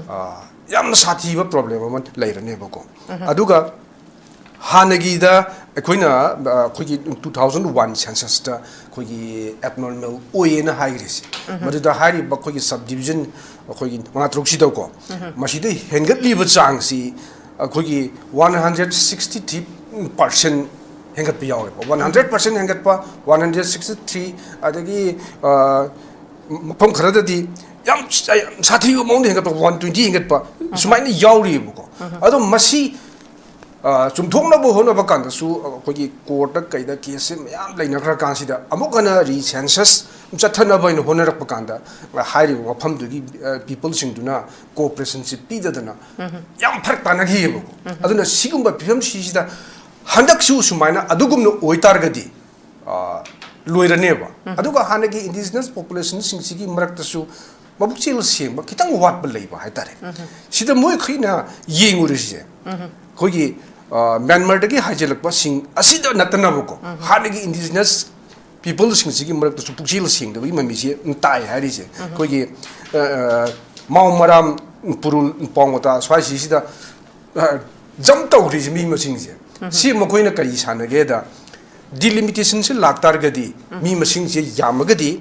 ꯑ, ꯌꯥꯝꯅ ꯁꯥꯊꯤꯕ problem ꯑꯃ ꯂꯩꯔꯅꯦꯕꯀꯣ꯫ ꯑꯗꯨꯒ ꯍꯥꯟꯅꯒꯤꯗ ꯑꯩꯈꯣꯏꯅ, ꯑ, ꯑꯩꯈꯣꯏꯒꯤ two thousand one censusꯇ ꯑꯩꯈꯣꯏꯒꯤ abnormal ꯑꯣꯏꯌꯦꯅ ꯍꯥꯏꯈ꯭ꯔꯤꯁꯦ꯫ ꯃꯗꯨꯗ ꯍꯥꯏꯔꯤꯕ ꯑꯩꯈꯣꯏꯒꯤ subdivision ꯑꯩꯈꯣꯏꯒꯤ ꯃꯉꯥ ꯇꯔꯨꯛꯁꯤꯗꯀꯣ, ꯃꯁꯤꯗ ꯍꯦꯟꯒꯠꯂꯤꯕ ꯆꯥꯡꯁꯤ ꯑꯩꯈꯣꯏꯒꯤ one hundred sixty three percent ꯍꯦꯟꯒꯠꯄ ꯌꯥꯎꯋꯦꯕ꯫ One hundred percent ꯍꯦꯟꯒꯠꯄ, one hundred sixty three, ꯑꯗꯒꯤ, ꯑ, ꯃꯐꯝ ꯈꯔꯗꯗꯤ ꯌꯥꯝ ꯁꯥꯊꯤꯕ ꯃꯑꯣꯡꯗ ꯍꯦꯟꯒꯠꯄ, one twenty ꯍꯦꯟꯒꯠꯄ, ꯁꯨꯃꯥꯏꯅ ꯌꯥꯎꯔꯤꯑꯕꯀꯣ꯫ ꯑꯗꯣ ꯃꯁꯤ ꯑ, ꯆꯨꯝꯊꯣꯛꯅꯕ ꯍꯣꯠꯅꯕ ꯀꯥꯟꯗꯁꯨ ꯑꯩꯈꯣꯏꯒꯤ ꯀꯣꯔꯠꯇ ꯀꯩꯗ ꯀꯦꯁꯁꯦ ꯃꯌꯥꯝ ꯂꯩꯅꯈ꯭ꯔ ꯀꯥꯟꯁꯤꯗ ꯑꯃꯨꯛ ꯍꯟꯅ ꯔꯤꯁꯦꯟꯁꯁ ꯆꯠꯊꯅꯕ ꯍꯥꯏꯅ ꯍꯣꯠꯅꯔꯛꯄ ꯀꯥꯟꯗ, ꯍꯥꯏꯔꯤꯕ ꯃꯐꯝꯗꯨꯒꯤ ꯄꯤꯄꯜꯁꯤꯡꯗꯨꯅ ꯀꯣꯑꯣꯄꯔꯦꯁꯟꯁꯤ ꯄꯤꯗꯗꯅ ꯌꯥꯝ ꯐꯔꯛ ꯇꯥꯅꯈꯤꯑꯕꯀꯣ꯫ ꯑꯗꯨꯅ ꯁꯤꯒꯨꯝꯕ ꯐꯤꯕꯝꯁꯤꯗ ꯍꯟꯗꯛꯁꯨ ꯁꯨꯃꯥꯏꯅ ꯑꯗꯨꯒꯨꯝꯅ ꯑꯣꯏꯇꯥꯔꯒꯗꯤ, ꯑ, ꯂꯣꯏꯔꯅꯦꯕ꯫ ꯑꯗꯨꯒ ꯍꯥꯟꯅꯒꯤ ꯏꯟꯗꯤꯖꯤꯅꯁ ꯄꯣꯄꯨꯂꯦꯁꯟꯁꯤꯡꯁꯤꯒꯤ ꯃꯔꯛꯇꯁꯨ ꯃꯕꯨꯛꯆꯦꯜ ꯁꯦꯡꯕ ꯈꯤꯇꯪ ꯋꯥꯠꯄ ꯂꯩꯕ ꯍꯥꯏꯇꯥꯔꯦ꯫ ꯁꯤꯗ ꯃꯣꯏꯈꯩꯅ ꯌꯦꯡꯉꯨꯔꯤꯁꯦ, ꯑꯩꯈꯣꯏꯒꯤ, ꯑ, ꯃ꯭ꯌꯥꯟꯃꯥꯔꯗꯒꯤ ꯍꯥꯏꯖꯤꯜꯂꯛꯄꯁꯤꯡ ꯑꯁꯤꯗ ꯅꯠꯇꯅꯕꯀꯣ, ꯍꯥꯟꯅꯒꯤ ꯏꯟꯗꯤꯖꯤꯅꯁ ꯄꯤꯄꯜꯁꯤꯡꯁꯤꯒꯤ ꯃꯔꯛꯇꯁꯨ ꯄꯨꯛꯆꯦꯜ ꯁꯦꯡꯗꯕꯒꯤ ꯃꯃꯤꯁꯦ ꯑꯗꯨꯝ ꯇꯥꯏ ꯍꯥꯏꯔꯤꯁꯦ꯫ ꯑꯩꯈꯣꯏꯒꯤ, ꯑ, ꯑ, ꯃꯥꯎ ꯃꯔꯥꯝ, ꯄꯨꯔꯨꯜ, ꯄꯥꯎꯃꯇꯥ ꯁ꯭ꯋꯥꯏꯁꯤꯁꯤꯗ, ꯑ, ꯖꯝ ꯇꯧꯈ꯭ꯔꯤꯁꯦ ꯃꯤ ꯃꯁꯤꯡꯁꯦ꯫ ꯁꯤ ꯃꯈꯣꯏꯅ ꯀꯔꯤ ꯁꯥꯟꯅꯒꯦꯗ, ꯗꯤꯂꯤꯃꯤꯇꯦꯁꯟꯁꯤ ꯂꯥꯛꯇꯥꯔꯒꯗꯤ, ꯃꯤ ꯃꯁꯤꯡꯁꯦ ꯌꯥꯝꯃꯒꯗꯤ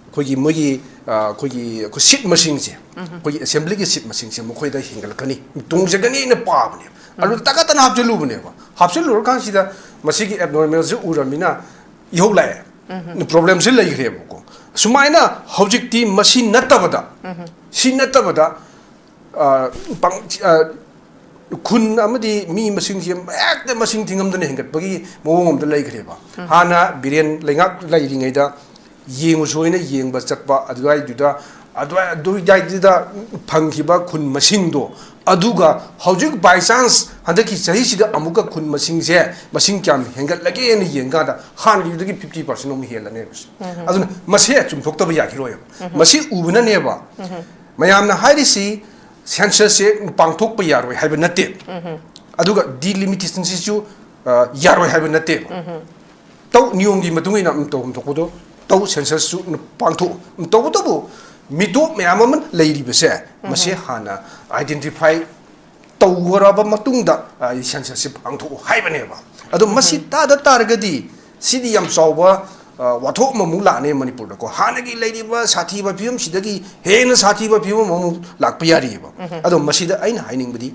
ꯑꯩꯈꯣꯏꯒꯤ ꯃꯣꯏꯒꯤ, ꯑ, ꯑꯩꯈꯣꯏꯒꯤ, ꯑꯩꯈꯣꯏ ꯁꯤꯠ ꯃꯁꯤꯡꯁꯦ, ꯑꯩꯈꯣꯏꯒꯤ ꯑꯦꯁꯦꯝꯕ꯭ꯂꯤꯒꯤ ꯁꯤꯠ ꯃꯁꯤꯡꯁꯦ ꯃꯈꯣꯏꯗ ꯍꯦꯟꯒꯠꯂꯛꯀꯅꯤ, ꯇꯣꯡꯖꯒꯅꯤꯅ ꯄꯥꯕꯅꯦꯕ꯫ ꯑꯗꯨ ꯇꯥꯀꯠꯇꯅ ꯍꯥꯞꯆꯤꯜꯂꯨꯕꯅꯦꯕ꯫ ꯍꯥꯞꯆꯤꯜꯂꯨꯔꯀꯥꯟꯁꯤꯗ ꯃꯁꯤꯒꯤ ꯑꯦꯕꯅꯣꯔꯃꯦꯜꯁꯤ ꯎꯔꯃꯤꯅ ꯏꯍꯧ ꯂꯥꯛꯑꯦ꯫ ꯄ꯭ꯔꯣꯕ꯭ꯂꯦꯝꯁꯤ ꯂꯩꯈ꯭ꯔꯦꯕꯀꯣ꯫ ꯁꯨꯃꯥꯏꯅ ꯍꯧꯖꯤꯛꯇꯤ ꯃꯁꯤ ꯅꯠꯇꯕꯗ, ꯁꯤ ꯅꯠꯇꯕꯗ, ꯑ, ꯄꯪ-, ꯑ, ꯈꯨꯟ ꯑꯃꯗꯤ ꯃꯤ ꯃꯁꯤꯡꯁꯦ ꯍꯦꯛꯇ ꯃꯁꯤꯡ ꯊꯤꯉꯝꯗꯅ ꯍꯦꯟꯒꯠꯄꯒꯤ ꯃꯑꯣꯡ ꯑꯃꯗ ꯂꯩꯈ꯭ꯔꯦꯕ꯫ ꯍꯥꯟꯅ ꯕꯤꯔꯦꯟ ꯂꯩꯉꯥꯛ ꯂꯩꯔꯤꯉꯩꯗ ꯌꯦꯡꯉꯨꯁꯣꯏꯅ ꯌꯦꯡꯕ ꯆꯠꯄ ꯑꯗꯨꯋꯥꯏꯗꯨꯗ, ꯑꯗꯨꯋꯥꯏ-, ꯑꯗꯨꯋꯥꯏꯗꯨꯗ ꯐꯪꯈꯤꯕ ꯈꯨꯟ ꯃꯁꯤꯡꯗꯣ, ꯑꯗꯨꯒ ꯍꯧꯖꯤꯛ by chance ꯍꯟꯗꯛꯀꯤ ꯆꯍꯤꯁꯤꯗ ꯑꯃꯨꯛꯀ ꯈꯨꯟ ꯃꯁꯤꯡꯁꯦ, ꯃꯁꯤꯡ ꯀꯌꯥꯝ ꯍꯦꯟꯒꯠꯂꯒꯦꯅ ꯌꯦꯡꯀꯥꯟꯗ ꯍꯥꯟꯅꯒꯤꯗꯨꯗꯒꯤ fifty percent ꯑꯃꯨꯛ ꯍꯦꯜꯂꯅꯦꯕ꯫ ꯑꯗꯨꯅ ꯃꯁꯤ ꯆꯨꯝꯊꯣꯛꯇꯕ ꯌꯥꯈꯤꯔꯣꯏꯕ꯫ ꯃꯁꯤ ꯎꯕꯅꯅꯦꯕ ꯃꯌꯥꯝꯅ ꯍꯥꯏꯔꯤꯁꯤ, ꯁꯦꯟꯁꯁꯁꯦ ꯄꯥꯡꯊꯣꯛꯄ ꯌꯥꯔꯣꯏ ꯍꯥꯏꯕ ꯅꯠꯇꯦ, ꯑꯗꯨꯒ ꯗꯤꯂꯤꯃꯤꯇꯦꯁꯟꯁꯤꯁꯨ, ꯑ, ꯌꯥꯔꯣꯏ ꯍꯥꯏꯕ ꯅꯠꯇꯦ꯫ ꯇꯧ-, ꯅꯤꯌꯣꯝꯒꯤ ꯃꯇꯨꯡ ꯏꯟꯅ ꯑꯗꯨꯝ ꯇꯧꯐꯝ ꯊꯣꯛꯄꯗꯣ ꯇꯧ, ꯁꯦꯟꯁꯁꯁꯨ ꯄꯥꯡꯊꯣꯛꯎ꯫ ꯇꯧꯕꯇꯕꯨ ꯃꯤꯇꯣꯞ ꯃꯌꯥꯝ ꯑꯃ ꯂꯩꯔꯤꯕꯁꯦ, ꯃꯁꯤ ꯍꯥꯟꯅ ꯑꯥꯏꯗꯦꯟꯇꯤꯐꯥꯏ ꯇꯧꯈ꯭ꯔꯕ ꯃꯇꯨꯡꯗ, ꯑ, ꯁꯦꯟꯁꯁꯁꯤ ꯄꯥꯡꯊꯣꯛꯎ ꯍꯥꯏꯕꯅꯦꯕ꯫ ꯑꯗꯣ ꯃꯁꯤ ꯇꯥꯗ ꯇꯥꯔꯒꯗꯤ ꯁꯤꯗꯤ ꯌꯥꯝ ꯆꯥꯎꯕ, ꯑ, ꯋꯥꯊꯣꯛ ꯑꯃꯃꯨꯛ ꯂꯥꯛꯑꯅꯤ ꯃꯅꯤꯄꯨꯔꯗꯀꯣ꯫ ꯍꯥꯟꯅꯒꯤ ꯂꯩꯔꯤꯕ ꯁꯥꯊꯤꯕ ꯐꯤꯕꯝꯁꯤꯗꯒꯤ ꯍꯦꯟꯅ ꯁꯥꯊꯤꯕ ꯐꯤꯕꯝ ꯑꯃꯃꯨꯛ ꯂꯥꯛꯄ ꯌꯥꯔꯤꯑꯕ꯫ ꯑꯗꯣ ꯃꯁꯤꯗ ꯑꯩꯅ ꯍꯥꯏꯅꯤꯡꯕꯗꯤ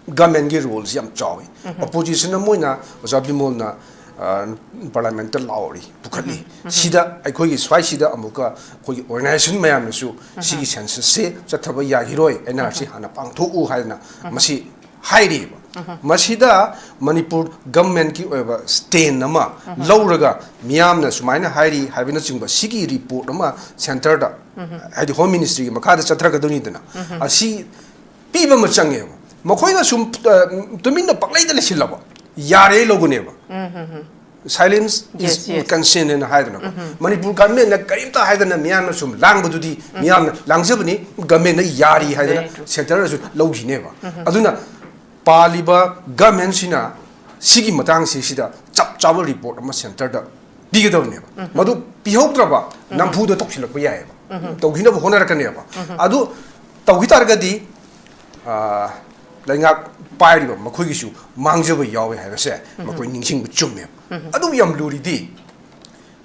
ꯒꯃꯦꯟꯒꯤ ꯔꯣꯜꯁꯤ ꯌꯥꯝ ꯆꯥꯎꯏ꯫ ꯑꯣꯄꯣꯖꯤꯁꯟ ꯑꯃ ꯑꯣꯏꯅ ꯑꯣꯖꯥ ꯕꯤꯃꯣꯜꯅ, ꯑ, ꯄꯥꯔꯂꯤꯌꯥꯃꯦꯟꯠꯇ ꯂꯥꯎꯔꯤ, ꯄꯨꯈꯠꯂꯤ꯫ ꯁꯤꯗ ꯑꯩꯈꯣꯏꯒꯤ ꯁ꯭ꯋꯥꯏꯁꯤꯗ ꯑꯃꯨꯛꯀ ꯑꯩꯈꯣꯏꯒꯤ ꯑꯣꯔꯒꯅꯥꯏꯖꯦꯁꯟ ꯃꯌꯥꯝꯅꯁꯨ ꯁꯤꯒꯤ ꯁꯦꯟꯁꯁꯁꯦ ꯆꯠꯊꯕ ꯌꯥꯈꯤꯔꯣꯏ, ꯑꯦꯟ ꯑꯥꯔ ꯁꯤ ꯍꯥꯟꯅ ꯄꯥꯡꯊꯣꯛꯎ ꯍꯥꯏꯗꯅ ꯃꯁꯤ ꯍꯥꯏꯔꯤꯕ꯫ ꯃꯁꯤꯗ ꯃꯅꯤꯄꯨꯔ ꯒꯚꯔꯟꯃꯦꯟꯠꯀꯤ ꯑꯣꯏꯕ ꯁ꯭ꯇꯦꯟ ꯑꯃ ꯂꯧꯔꯒ ꯃꯤꯌꯥꯝꯅ ꯁꯨꯃꯥꯏꯅ ꯍꯥꯏꯔꯤ ꯍꯥꯏꯕꯅꯆꯤꯡꯕ ꯁꯤꯒꯤ ꯔꯤꯄꯣꯔꯠ ꯑꯃ ꯁꯦꯟꯇꯔꯗ, ꯍꯥꯏꯗꯤ ꯍꯣꯝ ꯃꯤꯅꯤꯁꯇ꯭ꯔꯤꯒꯤ ꯃꯈꯥꯗ ꯆꯠꯊꯔꯛꯀꯗꯣꯏꯅꯤꯗꯅ, ꯑꯁꯤ ꯄꯤꯕ ꯑꯃ ꯆꯪꯉꯦꯕ꯫ ꯃꯈꯣꯏꯅ ꯁꯨꯝ, ꯑ, ꯇꯨꯃꯤꯟꯅ ꯄꯪꯂꯩꯗ ꯂꯩꯁꯤꯜꯂꯕ ꯌꯥꯔꯦ ꯂꯧꯒꯅꯦꯕ꯫ Silence is consent ꯍꯥꯏꯅ ꯍꯥꯏꯗꯅꯀꯣ꯫ ꯃꯅꯤꯄꯨꯔ ꯒꯚꯔꯟꯃꯦꯟꯠꯅ ꯀꯔꯤꯝꯇ ꯍꯥꯏꯗꯅ ꯃꯤꯌꯥꯝꯅ ꯁꯨꯝ ꯂꯥꯡꯕꯗꯨꯗꯤ, ꯃꯤꯌꯥꯝꯅ ꯂꯥꯡꯖꯕꯅꯤ, ꯒꯚꯔꯟꯃꯦꯟꯠꯅ ꯌꯥꯔꯤ ꯍꯥꯏꯗꯅ ꯁꯦꯟꯇꯔꯅꯁꯨ ꯂꯧꯈꯤꯅꯦꯕ꯫ ꯑꯗꯨꯅ ꯄꯥꯜꯂꯤꯕ ꯒꯚꯔꯟꯃꯦꯟꯠꯁꯤꯅ ꯁꯤꯒꯤ ꯃꯇꯥꯡꯁꯤ ꯁꯤꯗ ꯆꯞ ꯆꯥꯕ ꯔꯤꯄꯣꯔꯠ ꯑꯃ ꯁꯦꯟꯇꯔꯗ ꯄꯤꯒꯗꯕꯅꯦꯕ꯫ ꯃꯗꯨ ꯄꯤꯍꯧꯗ꯭ꯔꯕ ꯅꯝꯐꯨꯗ ꯇꯧꯁꯤꯜꯂꯛꯄ ꯌꯥꯏꯑꯕ, ꯇꯧꯈꯤꯅꯕ ꯍꯣꯠꯅꯔꯛꯀꯅꯦꯕ꯫ ꯑꯗꯨ ꯇꯧꯈꯤ ꯇꯥꯔꯒꯗꯤ, ꯑ, ꯂꯩꯉꯥꯛ ꯄꯥꯏꯔꯤꯕ ꯃꯈꯣꯏꯒꯤꯁꯨ ꯃꯥꯡꯖꯕ ꯌꯥꯎꯋꯦ ꯍꯥꯏꯕꯁꯦ ꯃꯈꯣꯏ ꯅꯤꯡꯁꯤꯡꯕ ꯆꯨꯝꯃꯦꯕ꯫ ꯑꯗꯨꯕꯨ ꯌꯥꯝ ꯂꯨꯔꯤꯗꯤ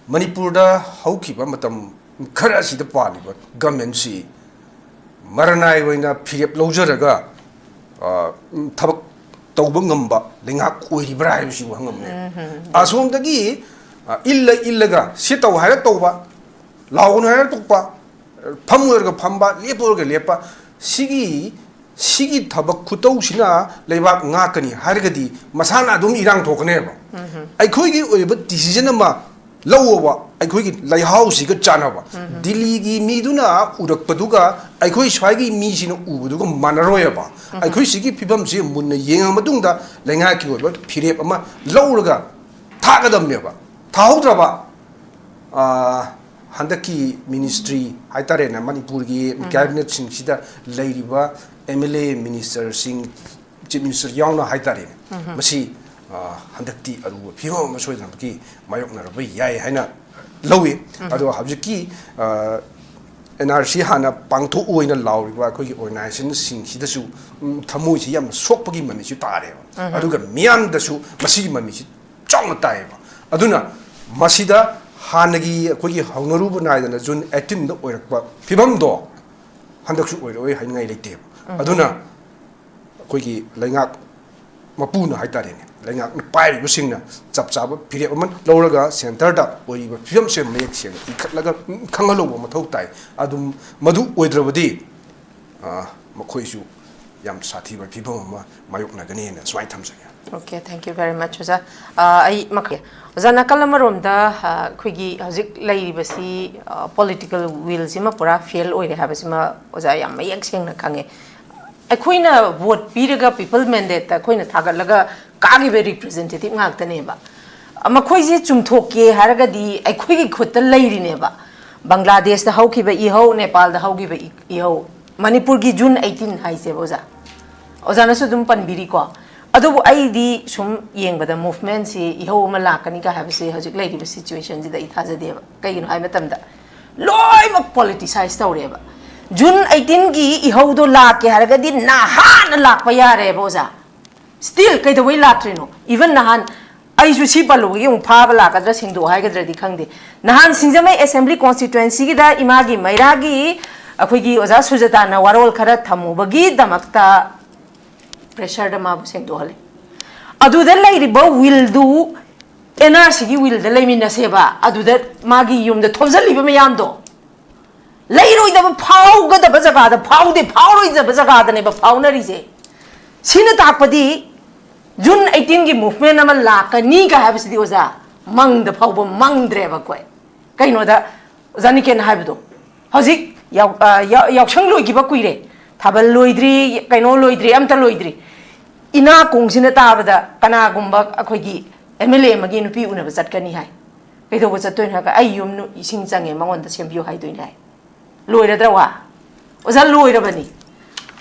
ꯃꯅꯤꯄꯨꯔꯗ ꯍꯧꯈꯤꯕ ꯃꯇꯝ ꯈꯔ ꯑꯁꯤꯗ ꯄꯥꯜꯂꯤꯕ ꯒꯚꯔꯟꯃꯦꯟꯠꯁꯤ ꯃꯔꯅꯥꯏ ꯑꯣꯏꯅ ꯐꯤꯔꯦꯞ ꯂꯧꯖꯔꯒ, ꯑ, ꯊꯕꯛ ꯇꯧꯕ ꯉꯝꯕ ꯂꯩꯉꯥꯛ ꯑꯣꯏꯔꯤꯕ꯭ꯔꯥ ꯍꯥꯏꯕꯁꯤ ꯋꯥꯍꯪ ꯑꯃꯅꯦ꯫ ꯑꯁꯣꯝꯗꯒꯤ, ꯑ, ꯏꯜꯂ ꯏꯜꯂꯒ ꯁꯤ ꯇꯧ ꯍꯥꯏꯔ ꯇꯧꯕ, ꯂꯥꯎꯒꯅꯨ ꯍꯥꯏꯔ ꯇꯣꯛꯄ, ꯐꯝꯃꯨꯔꯒ ꯐꯝꯕ, ꯂꯦꯞꯄꯨꯔꯒ ꯂꯦꯞꯄ, ꯁꯤꯒꯤ, ꯁꯤꯒꯤ ꯊꯕꯛ ꯈꯨꯇꯧꯁꯤꯅ ꯂꯩꯕꯥꯛ ꯉꯥꯛꯀꯅꯤ ꯍꯥꯏꯔꯒꯗꯤ ꯃꯁꯥꯅ ꯑꯗꯨꯝ ꯏꯔꯥꯡ ꯊꯣꯛꯀꯅꯦꯕ꯫ ꯑꯩꯈꯣꯏꯒꯤ ꯑꯣꯏꯕ decision ꯑꯃ ꯂꯧꯑꯣꯕ, ꯑꯩꯈꯣꯏꯒꯤ ꯂꯩꯍꯥꯎꯁꯤꯒ ꯆꯥꯟꯅꯕ꯫ ꯗꯤꯜꯂꯤꯒꯤ ꯃꯤꯗꯨꯅ ꯎꯔꯛꯄꯗꯨꯒ ꯑꯩꯈꯣꯏ ꯁ꯭ꯋꯥꯏꯒꯤ ꯃꯤꯁꯤꯅ ꯎꯕꯗꯨꯒ ꯃꯥꯟꯅꯔꯣꯏꯕ꯫ ꯑꯩꯈꯣꯏ ꯁꯤꯒꯤ ꯐꯤꯕꯝꯁꯤ ꯃꯨꯟꯅ ꯌꯦꯡꯉ ꯃꯇꯨꯡꯗ ꯂꯩꯉꯥꯛꯀꯤ ꯑꯣꯏꯕ ꯐꯤꯔꯦꯞ ꯑꯃ ꯂꯧꯔꯒ ꯊꯥꯒꯗꯕꯅꯦꯕ꯫ ꯊꯥꯍꯧꯗ꯭ꯔꯕ, ꯑꯥ, ꯍꯟꯗꯛꯀꯤ ꯃꯤꯅꯤꯁꯇ꯭ꯔꯤ ꯍꯥꯏꯇꯥꯔꯦꯅꯦ, ꯃꯅꯤꯄꯨꯔꯒꯤ ꯀꯦꯕꯤꯅꯦꯠꯁꯤꯡꯁꯤꯗ ꯂꯩꯔꯤꯕ ꯑꯦꯝ ꯑꯦꯜ ꯑꯦ, ꯃꯤꯅꯤꯁꯇꯔꯁꯤꯡ, ꯆꯤꯐ ꯃꯤꯅꯤꯁꯇꯔ ꯌꯥꯎꯅ ꯍꯥꯏꯇꯥꯔꯦꯅꯦ, ꯃꯁꯤ, ꯑꯥ, ꯍꯟꯗꯛꯇꯤ ꯑꯔꯨꯕ ꯐꯤꯕꯝ ꯑꯃ ꯁꯣꯏꯗꯅꯃꯛꯀꯤ ꯃꯥꯌꯣꯛꯅꯔꯕ ꯌꯥꯏ ꯍꯥꯏꯅ ꯂꯧꯏ꯫ ꯑꯗꯣ ꯍꯧꯖꯤꯛꯀꯤ, ꯑꯥ, ꯑꯦꯟ ꯑꯥꯔ ꯁꯤ ꯍꯥꯟꯅ ꯄꯥꯡꯊꯣꯛꯑꯣꯏꯅ ꯂꯥꯎꯔꯤꯕ ꯑꯩꯈꯣꯏꯒꯤ ꯑꯣꯔꯒꯅꯥꯏꯖꯦꯁꯟꯁꯤꯡꯁꯤꯗꯁꯨ, ꯎꯝ, ꯊꯃꯣꯏꯁꯤ ꯌꯥꯝꯅ ꯁꯣꯛꯄꯒꯤ ꯃꯃꯤꯁꯨ ꯇꯥꯔꯦꯕ꯫ ꯑꯗꯨꯒ ꯃꯤꯌꯥꯝꯗꯁꯨ ꯃꯁꯤꯒꯤ ꯃꯃꯤꯁꯤ ꯆꯥꯎꯅ ꯇꯥꯏꯌꯦꯕ꯫ ꯑꯗꯨꯅ ꯃꯁꯤꯗ ꯍꯥꯟꯅꯒꯤ ꯑꯩꯈꯣꯏꯒꯤ ꯍꯧꯅꯔꯨꯕ ꯅꯥꯏꯗꯅ ꯖꯨꯟ ꯑꯩꯠꯇꯤꯟꯗ ꯑꯣꯏꯔꯛꯄ ꯐꯤꯕꯝꯗꯣ ꯍꯟꯗꯛꯁꯨ ꯑꯣꯏꯔꯛꯑꯣꯏ ꯍꯥꯏꯅꯤꯡꯉꯥꯏ ꯂꯩꯇꯦꯕ꯫ ꯑꯗꯨꯅ ꯑꯩꯈꯣꯏꯒꯤ ꯂꯩꯉꯥꯛ ꯃꯄꯨꯅ ꯍꯥꯏꯇꯥꯔꯦꯅꯦ, ꯂꯩꯉꯥꯛꯅ ꯄꯥꯏꯔꯤꯕꯁꯤꯡꯅ ꯆꯞ ꯆꯥꯕ ꯐꯤꯔꯦꯞ ꯑꯃ ꯂꯧꯔꯒ ꯁꯦꯟꯇꯔꯗ ꯑꯣꯏꯔꯤꯕ ꯐꯤꯕꯝꯁꯦ ꯃꯌꯦꯛ ꯁꯦꯡꯅ ꯏꯈꯠꯂꯒ ꯈꯪꯍꯜꯍꯧꯕ ꯃꯊꯧ ꯇꯥꯏ꯫ ꯑꯗꯨꯝ ꯃꯗꯨ ꯑꯣꯏꯗ꯭ꯔꯕꯗꯤ, ꯑ, ꯃꯈꯣꯏꯁꯨ ꯌꯥꯝ ꯁꯥꯊꯤꯕ ꯐꯤꯕꯝ ꯑꯃ ꯃꯥꯌꯣꯛꯅꯒꯅꯤꯅ ꯁꯨꯃꯥꯏꯅ ꯊꯝꯖꯒꯦ꯫ Okay, thank you very much, ꯑꯣꯖꯥ꯫ ꯑ, ꯑꯩ ꯃꯈꯥ, ꯑꯣꯖꯥ, ꯅꯥꯀꯜ ꯑꯃꯔꯣꯝꯗ, ꯑ, ꯑꯩꯈꯣꯏꯒꯤ ꯍꯧꯖꯤꯛ ꯂꯩꯔꯤꯕꯁꯤ, ꯑ, political willꯁꯤꯃ ꯄꯨꯔꯥ fail ꯑꯣꯏꯔꯦ ꯍꯥꯏꯕꯁꯤꯃ ꯑꯣꯖꯥ ꯌꯥꯝ ꯃꯌꯦꯛ ꯁꯦꯡꯅ ꯈꯪꯉꯦ꯫ ꯑꯩꯈꯣꯏꯅ vote ꯄꯤꯔꯒ, people mandateꯇ ꯑꯩꯈꯣꯏꯅ ꯊꯥꯒꯠꯂꯒ ꯀꯥꯈꯤꯕ representative ꯉꯥꯛꯇꯅꯦꯕ꯫ ꯃꯈꯣꯏꯁꯦ ꯆꯨꯝꯊꯣꯛꯀꯦ ꯍꯥꯏꯔꯒꯗꯤ ꯑꯩꯈꯣꯏꯒꯤ ꯈꯨꯠꯇ ꯂꯩꯔꯤꯅꯦꯕ꯫ ꯕꯪꯒ꯭ꯂꯥꯗꯦꯁꯇ ꯍꯧꯈꯤꯕ ꯏꯍꯧ, ꯅꯦꯄꯥꯜꯗ ꯍꯧꯈꯤꯕ ꯏ-, ꯏꯍꯧ, ꯃꯅꯤꯄꯨꯔꯒꯤ June eighteen ꯍꯥꯏꯁꯦꯕ, ꯑꯣꯖꯥ꯫ ꯑꯣꯖꯥꯅꯁꯨ ꯑꯗꯨꯝ ꯄꯟꯕꯤꯔꯤꯀꯣ꯫ ꯑꯗꯨꯕꯨ ꯑꯩꯗꯤ ꯁꯨꯝ ꯌꯦꯡꯕꯗ movementꯁꯤ ꯏꯍꯧ ꯑꯃ ꯂꯥꯛꯀꯅꯤꯒ ꯍꯥꯏꯕꯁꯤ ꯍꯧꯖꯤꯛ ꯂꯩꯔꯤꯕ situationꯁꯤꯗ ꯑꯩ ꯊꯥꯖꯗꯦꯕ꯫ ꯀꯩꯒꯤꯅꯣ ꯍꯥꯏꯕ ꯃꯇꯝꯗ ꯂꯣꯏꯅꯃꯛ politicize ꯇꯧꯔꯦꯕ꯫ June eighteenꯒꯤ ꯏꯍꯧꯗꯣ ꯂꯥꯛꯀꯦ ꯍꯥꯏꯔꯒꯗꯤ ꯅꯍꯥꯟꯅ ꯂꯥꯛꯄ ꯌꯥꯔꯦꯕ, ꯑꯣꯖꯥ꯫ Still ꯀꯩꯗꯧꯕꯩ ꯂꯥꯛꯇ꯭ꯔꯤꯅꯣ? Even ꯅꯍꯥꯟ ꯑꯩꯁꯨ ꯁꯤ ꯄꯜꯂꯨꯕꯒꯤ ꯑꯃꯨꯛ ꯐꯥꯕ ꯂꯥꯛꯀꯗ꯭ꯔꯥ, ꯁꯦꯡꯗꯣꯛ ꯍꯥꯏꯒꯗ꯭ꯔꯗꯤ ꯈꯪꯗꯦ꯫ ꯅꯍꯥꯟ ꯁꯤꯡꯖꯃꯩ Assembly Constituencyꯒꯤꯗ ꯏꯃꯥꯒꯤ ꯃꯩꯔꯥꯒꯤ ꯑꯩꯈꯣꯏꯒꯤ ꯑꯣꯖꯥ ꯁꯨꯖꯇꯥꯅ ꯋꯥꯔꯣꯜ ꯈꯔ ꯊꯝꯃꯨꯕꯒꯤꯗꯃꯛꯇ pressureꯗ ꯃꯥꯕꯨ ꯁꯦꯡꯗꯣꯛꯍꯜꯂꯦ꯫ ꯑꯗꯨꯗ ꯂꯩꯔꯤꯕ willꯗꯨ NRCꯒꯤ willꯗ ꯂꯩꯃꯤꯟꯅꯁꯦꯕ꯫ ꯑꯗꯨꯗ ꯃꯥꯒꯤ ꯌꯨꯝꯗ ꯊꯣꯝꯖꯤꯜꯂꯤꯕ ꯃꯌꯥꯝꯗꯣ ꯂꯩꯔꯣꯏꯗꯕ, ꯐꯥꯎꯒꯗꯕ ꯖꯒꯥꯗ ꯐꯥꯎꯗꯦ, ꯐꯥꯎꯔꯣꯏꯗꯕ ꯖꯒꯥꯗꯅꯦꯕ ꯐꯥꯎꯅꯔꯤꯁꯦ꯫ ꯁꯤꯅ ꯇꯥꯛꯄꯗꯤ June eighteenꯒꯤ movement ꯑꯃ ꯂꯥꯛꯀꯅꯤꯒ ꯍꯥꯏꯕꯁꯤꯗꯤ, ꯑꯣꯖꯥ, ꯃꯪꯗ ꯐꯥꯎꯕ ꯃꯪꯗ꯭ꯔꯦꯕ ꯑꯩꯈꯣꯏ꯫ ꯀꯩꯅꯣꯗ ꯑꯣꯖꯥ ꯅꯤꯀꯦꯟ ꯍꯥꯏꯕꯗꯣ, ꯍꯧꯖꯤꯛ ꯌꯥꯎ-, ꯑ, ꯌꯥꯎ-, ꯌꯥꯎꯁꯪ ꯂꯣꯏꯈꯤꯕ ꯀꯨꯏꯔꯦ, ꯊꯥꯕꯜ ꯂꯣꯏꯗ꯭ꯔꯤ, ꯀꯩꯅꯣ ꯂꯣꯏꯗ꯭ꯔꯤ, ꯑꯝꯇ ꯂꯣꯏꯗ꯭ꯔꯤ꯫ ꯏꯅꯥꯀꯣꯡꯁꯤꯅ ꯇꯥꯕꯗ ꯀꯅꯥꯒꯨꯝꯕ ꯑꯩꯈꯣꯏꯒꯤ MLA ꯑꯃꯒꯤ ꯅꯨꯄꯤ ꯎꯅꯕ ꯆꯠꯀꯅꯤ ꯍꯥꯏ꯫ ꯀꯩꯗꯧꯕ ꯆꯠꯇꯣꯏꯅꯣ ꯍꯥꯏꯔꯒ, "ꯑꯩ ꯌꯨꯝ ꯅꯨ-, ꯏꯁꯤꯡ ꯆꯪꯉꯦ, ꯃꯉꯣꯟꯗ ꯁꯦꯝꯕꯤꯌꯨ" ꯍꯥꯏꯗꯣꯏꯅꯦ ꯍꯥꯏ꯫ ꯂꯣꯏꯔꯗ꯭ꯔꯥ ꯋꯥ? ꯑꯣꯖꯥ, ꯂꯣꯏꯔꯕꯅꯤ꯫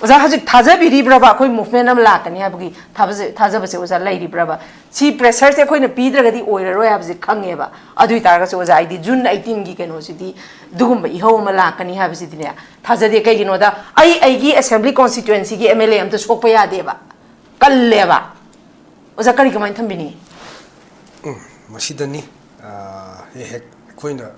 ꯑꯣꯖꯥ, ꯍꯧꯖꯤꯛ ꯊꯥꯖꯕꯤꯔꯤꯕ꯭ꯔꯕ ꯑꯩꯈꯣꯏ movement ꯑꯃ ꯂꯥꯛꯀꯅꯤ ꯍꯥꯏꯕꯒꯤ ꯊꯥꯕꯁꯦ-, ꯊꯥꯖꯕꯁꯦ ꯑꯣꯖꯥ ꯂꯩꯔꯤꯕ꯭ꯔꯕ? ꯁꯤ pressureꯁꯦ ꯑꯩꯈꯣꯏꯅ ꯄꯤꯗ꯭ꯔꯒꯗꯤ ꯑꯣꯏꯔꯔꯣꯏ ꯍꯥꯏꯕꯁꯦ ꯈꯪꯉꯦꯕ꯫ ꯑꯗꯨ ꯑꯣꯏꯇꯥꯔꯒꯁꯨ ꯑꯣꯖꯥ, ꯑꯩꯗꯤ June eighteenꯒꯤ ꯀꯩꯅꯣꯁꯤꯗꯤ, ꯑꯗꯨꯒꯨꯝꯕ ꯏꯍꯧ ꯑꯃ ꯂꯥꯛꯀꯅꯤ ꯍꯥꯏꯕꯁꯤꯗꯤꯅꯦ ꯊꯥꯖꯗꯦ꯫ ꯀꯩꯒꯤꯅꯣꯗ, ꯑꯩ ꯑꯩꯒꯤ Assembly Constituencyꯒꯤ MLA ꯑꯝꯇ ꯁꯣꯛꯄ ꯌꯥꯗꯦꯕ꯫ ꯀꯜꯂꯦꯕ꯫ ꯑꯣꯖꯥ, ꯀꯔꯤ ꯀꯃꯥꯏꯅ ꯊꯝꯕꯤꯅꯤꯡꯉꯤ? ꯎꯝ, ꯃꯁꯤꯗꯅꯤ, ꯑ, ꯍꯦꯛ ꯍꯦꯛ ꯑꯩꯈꯣꯏꯅ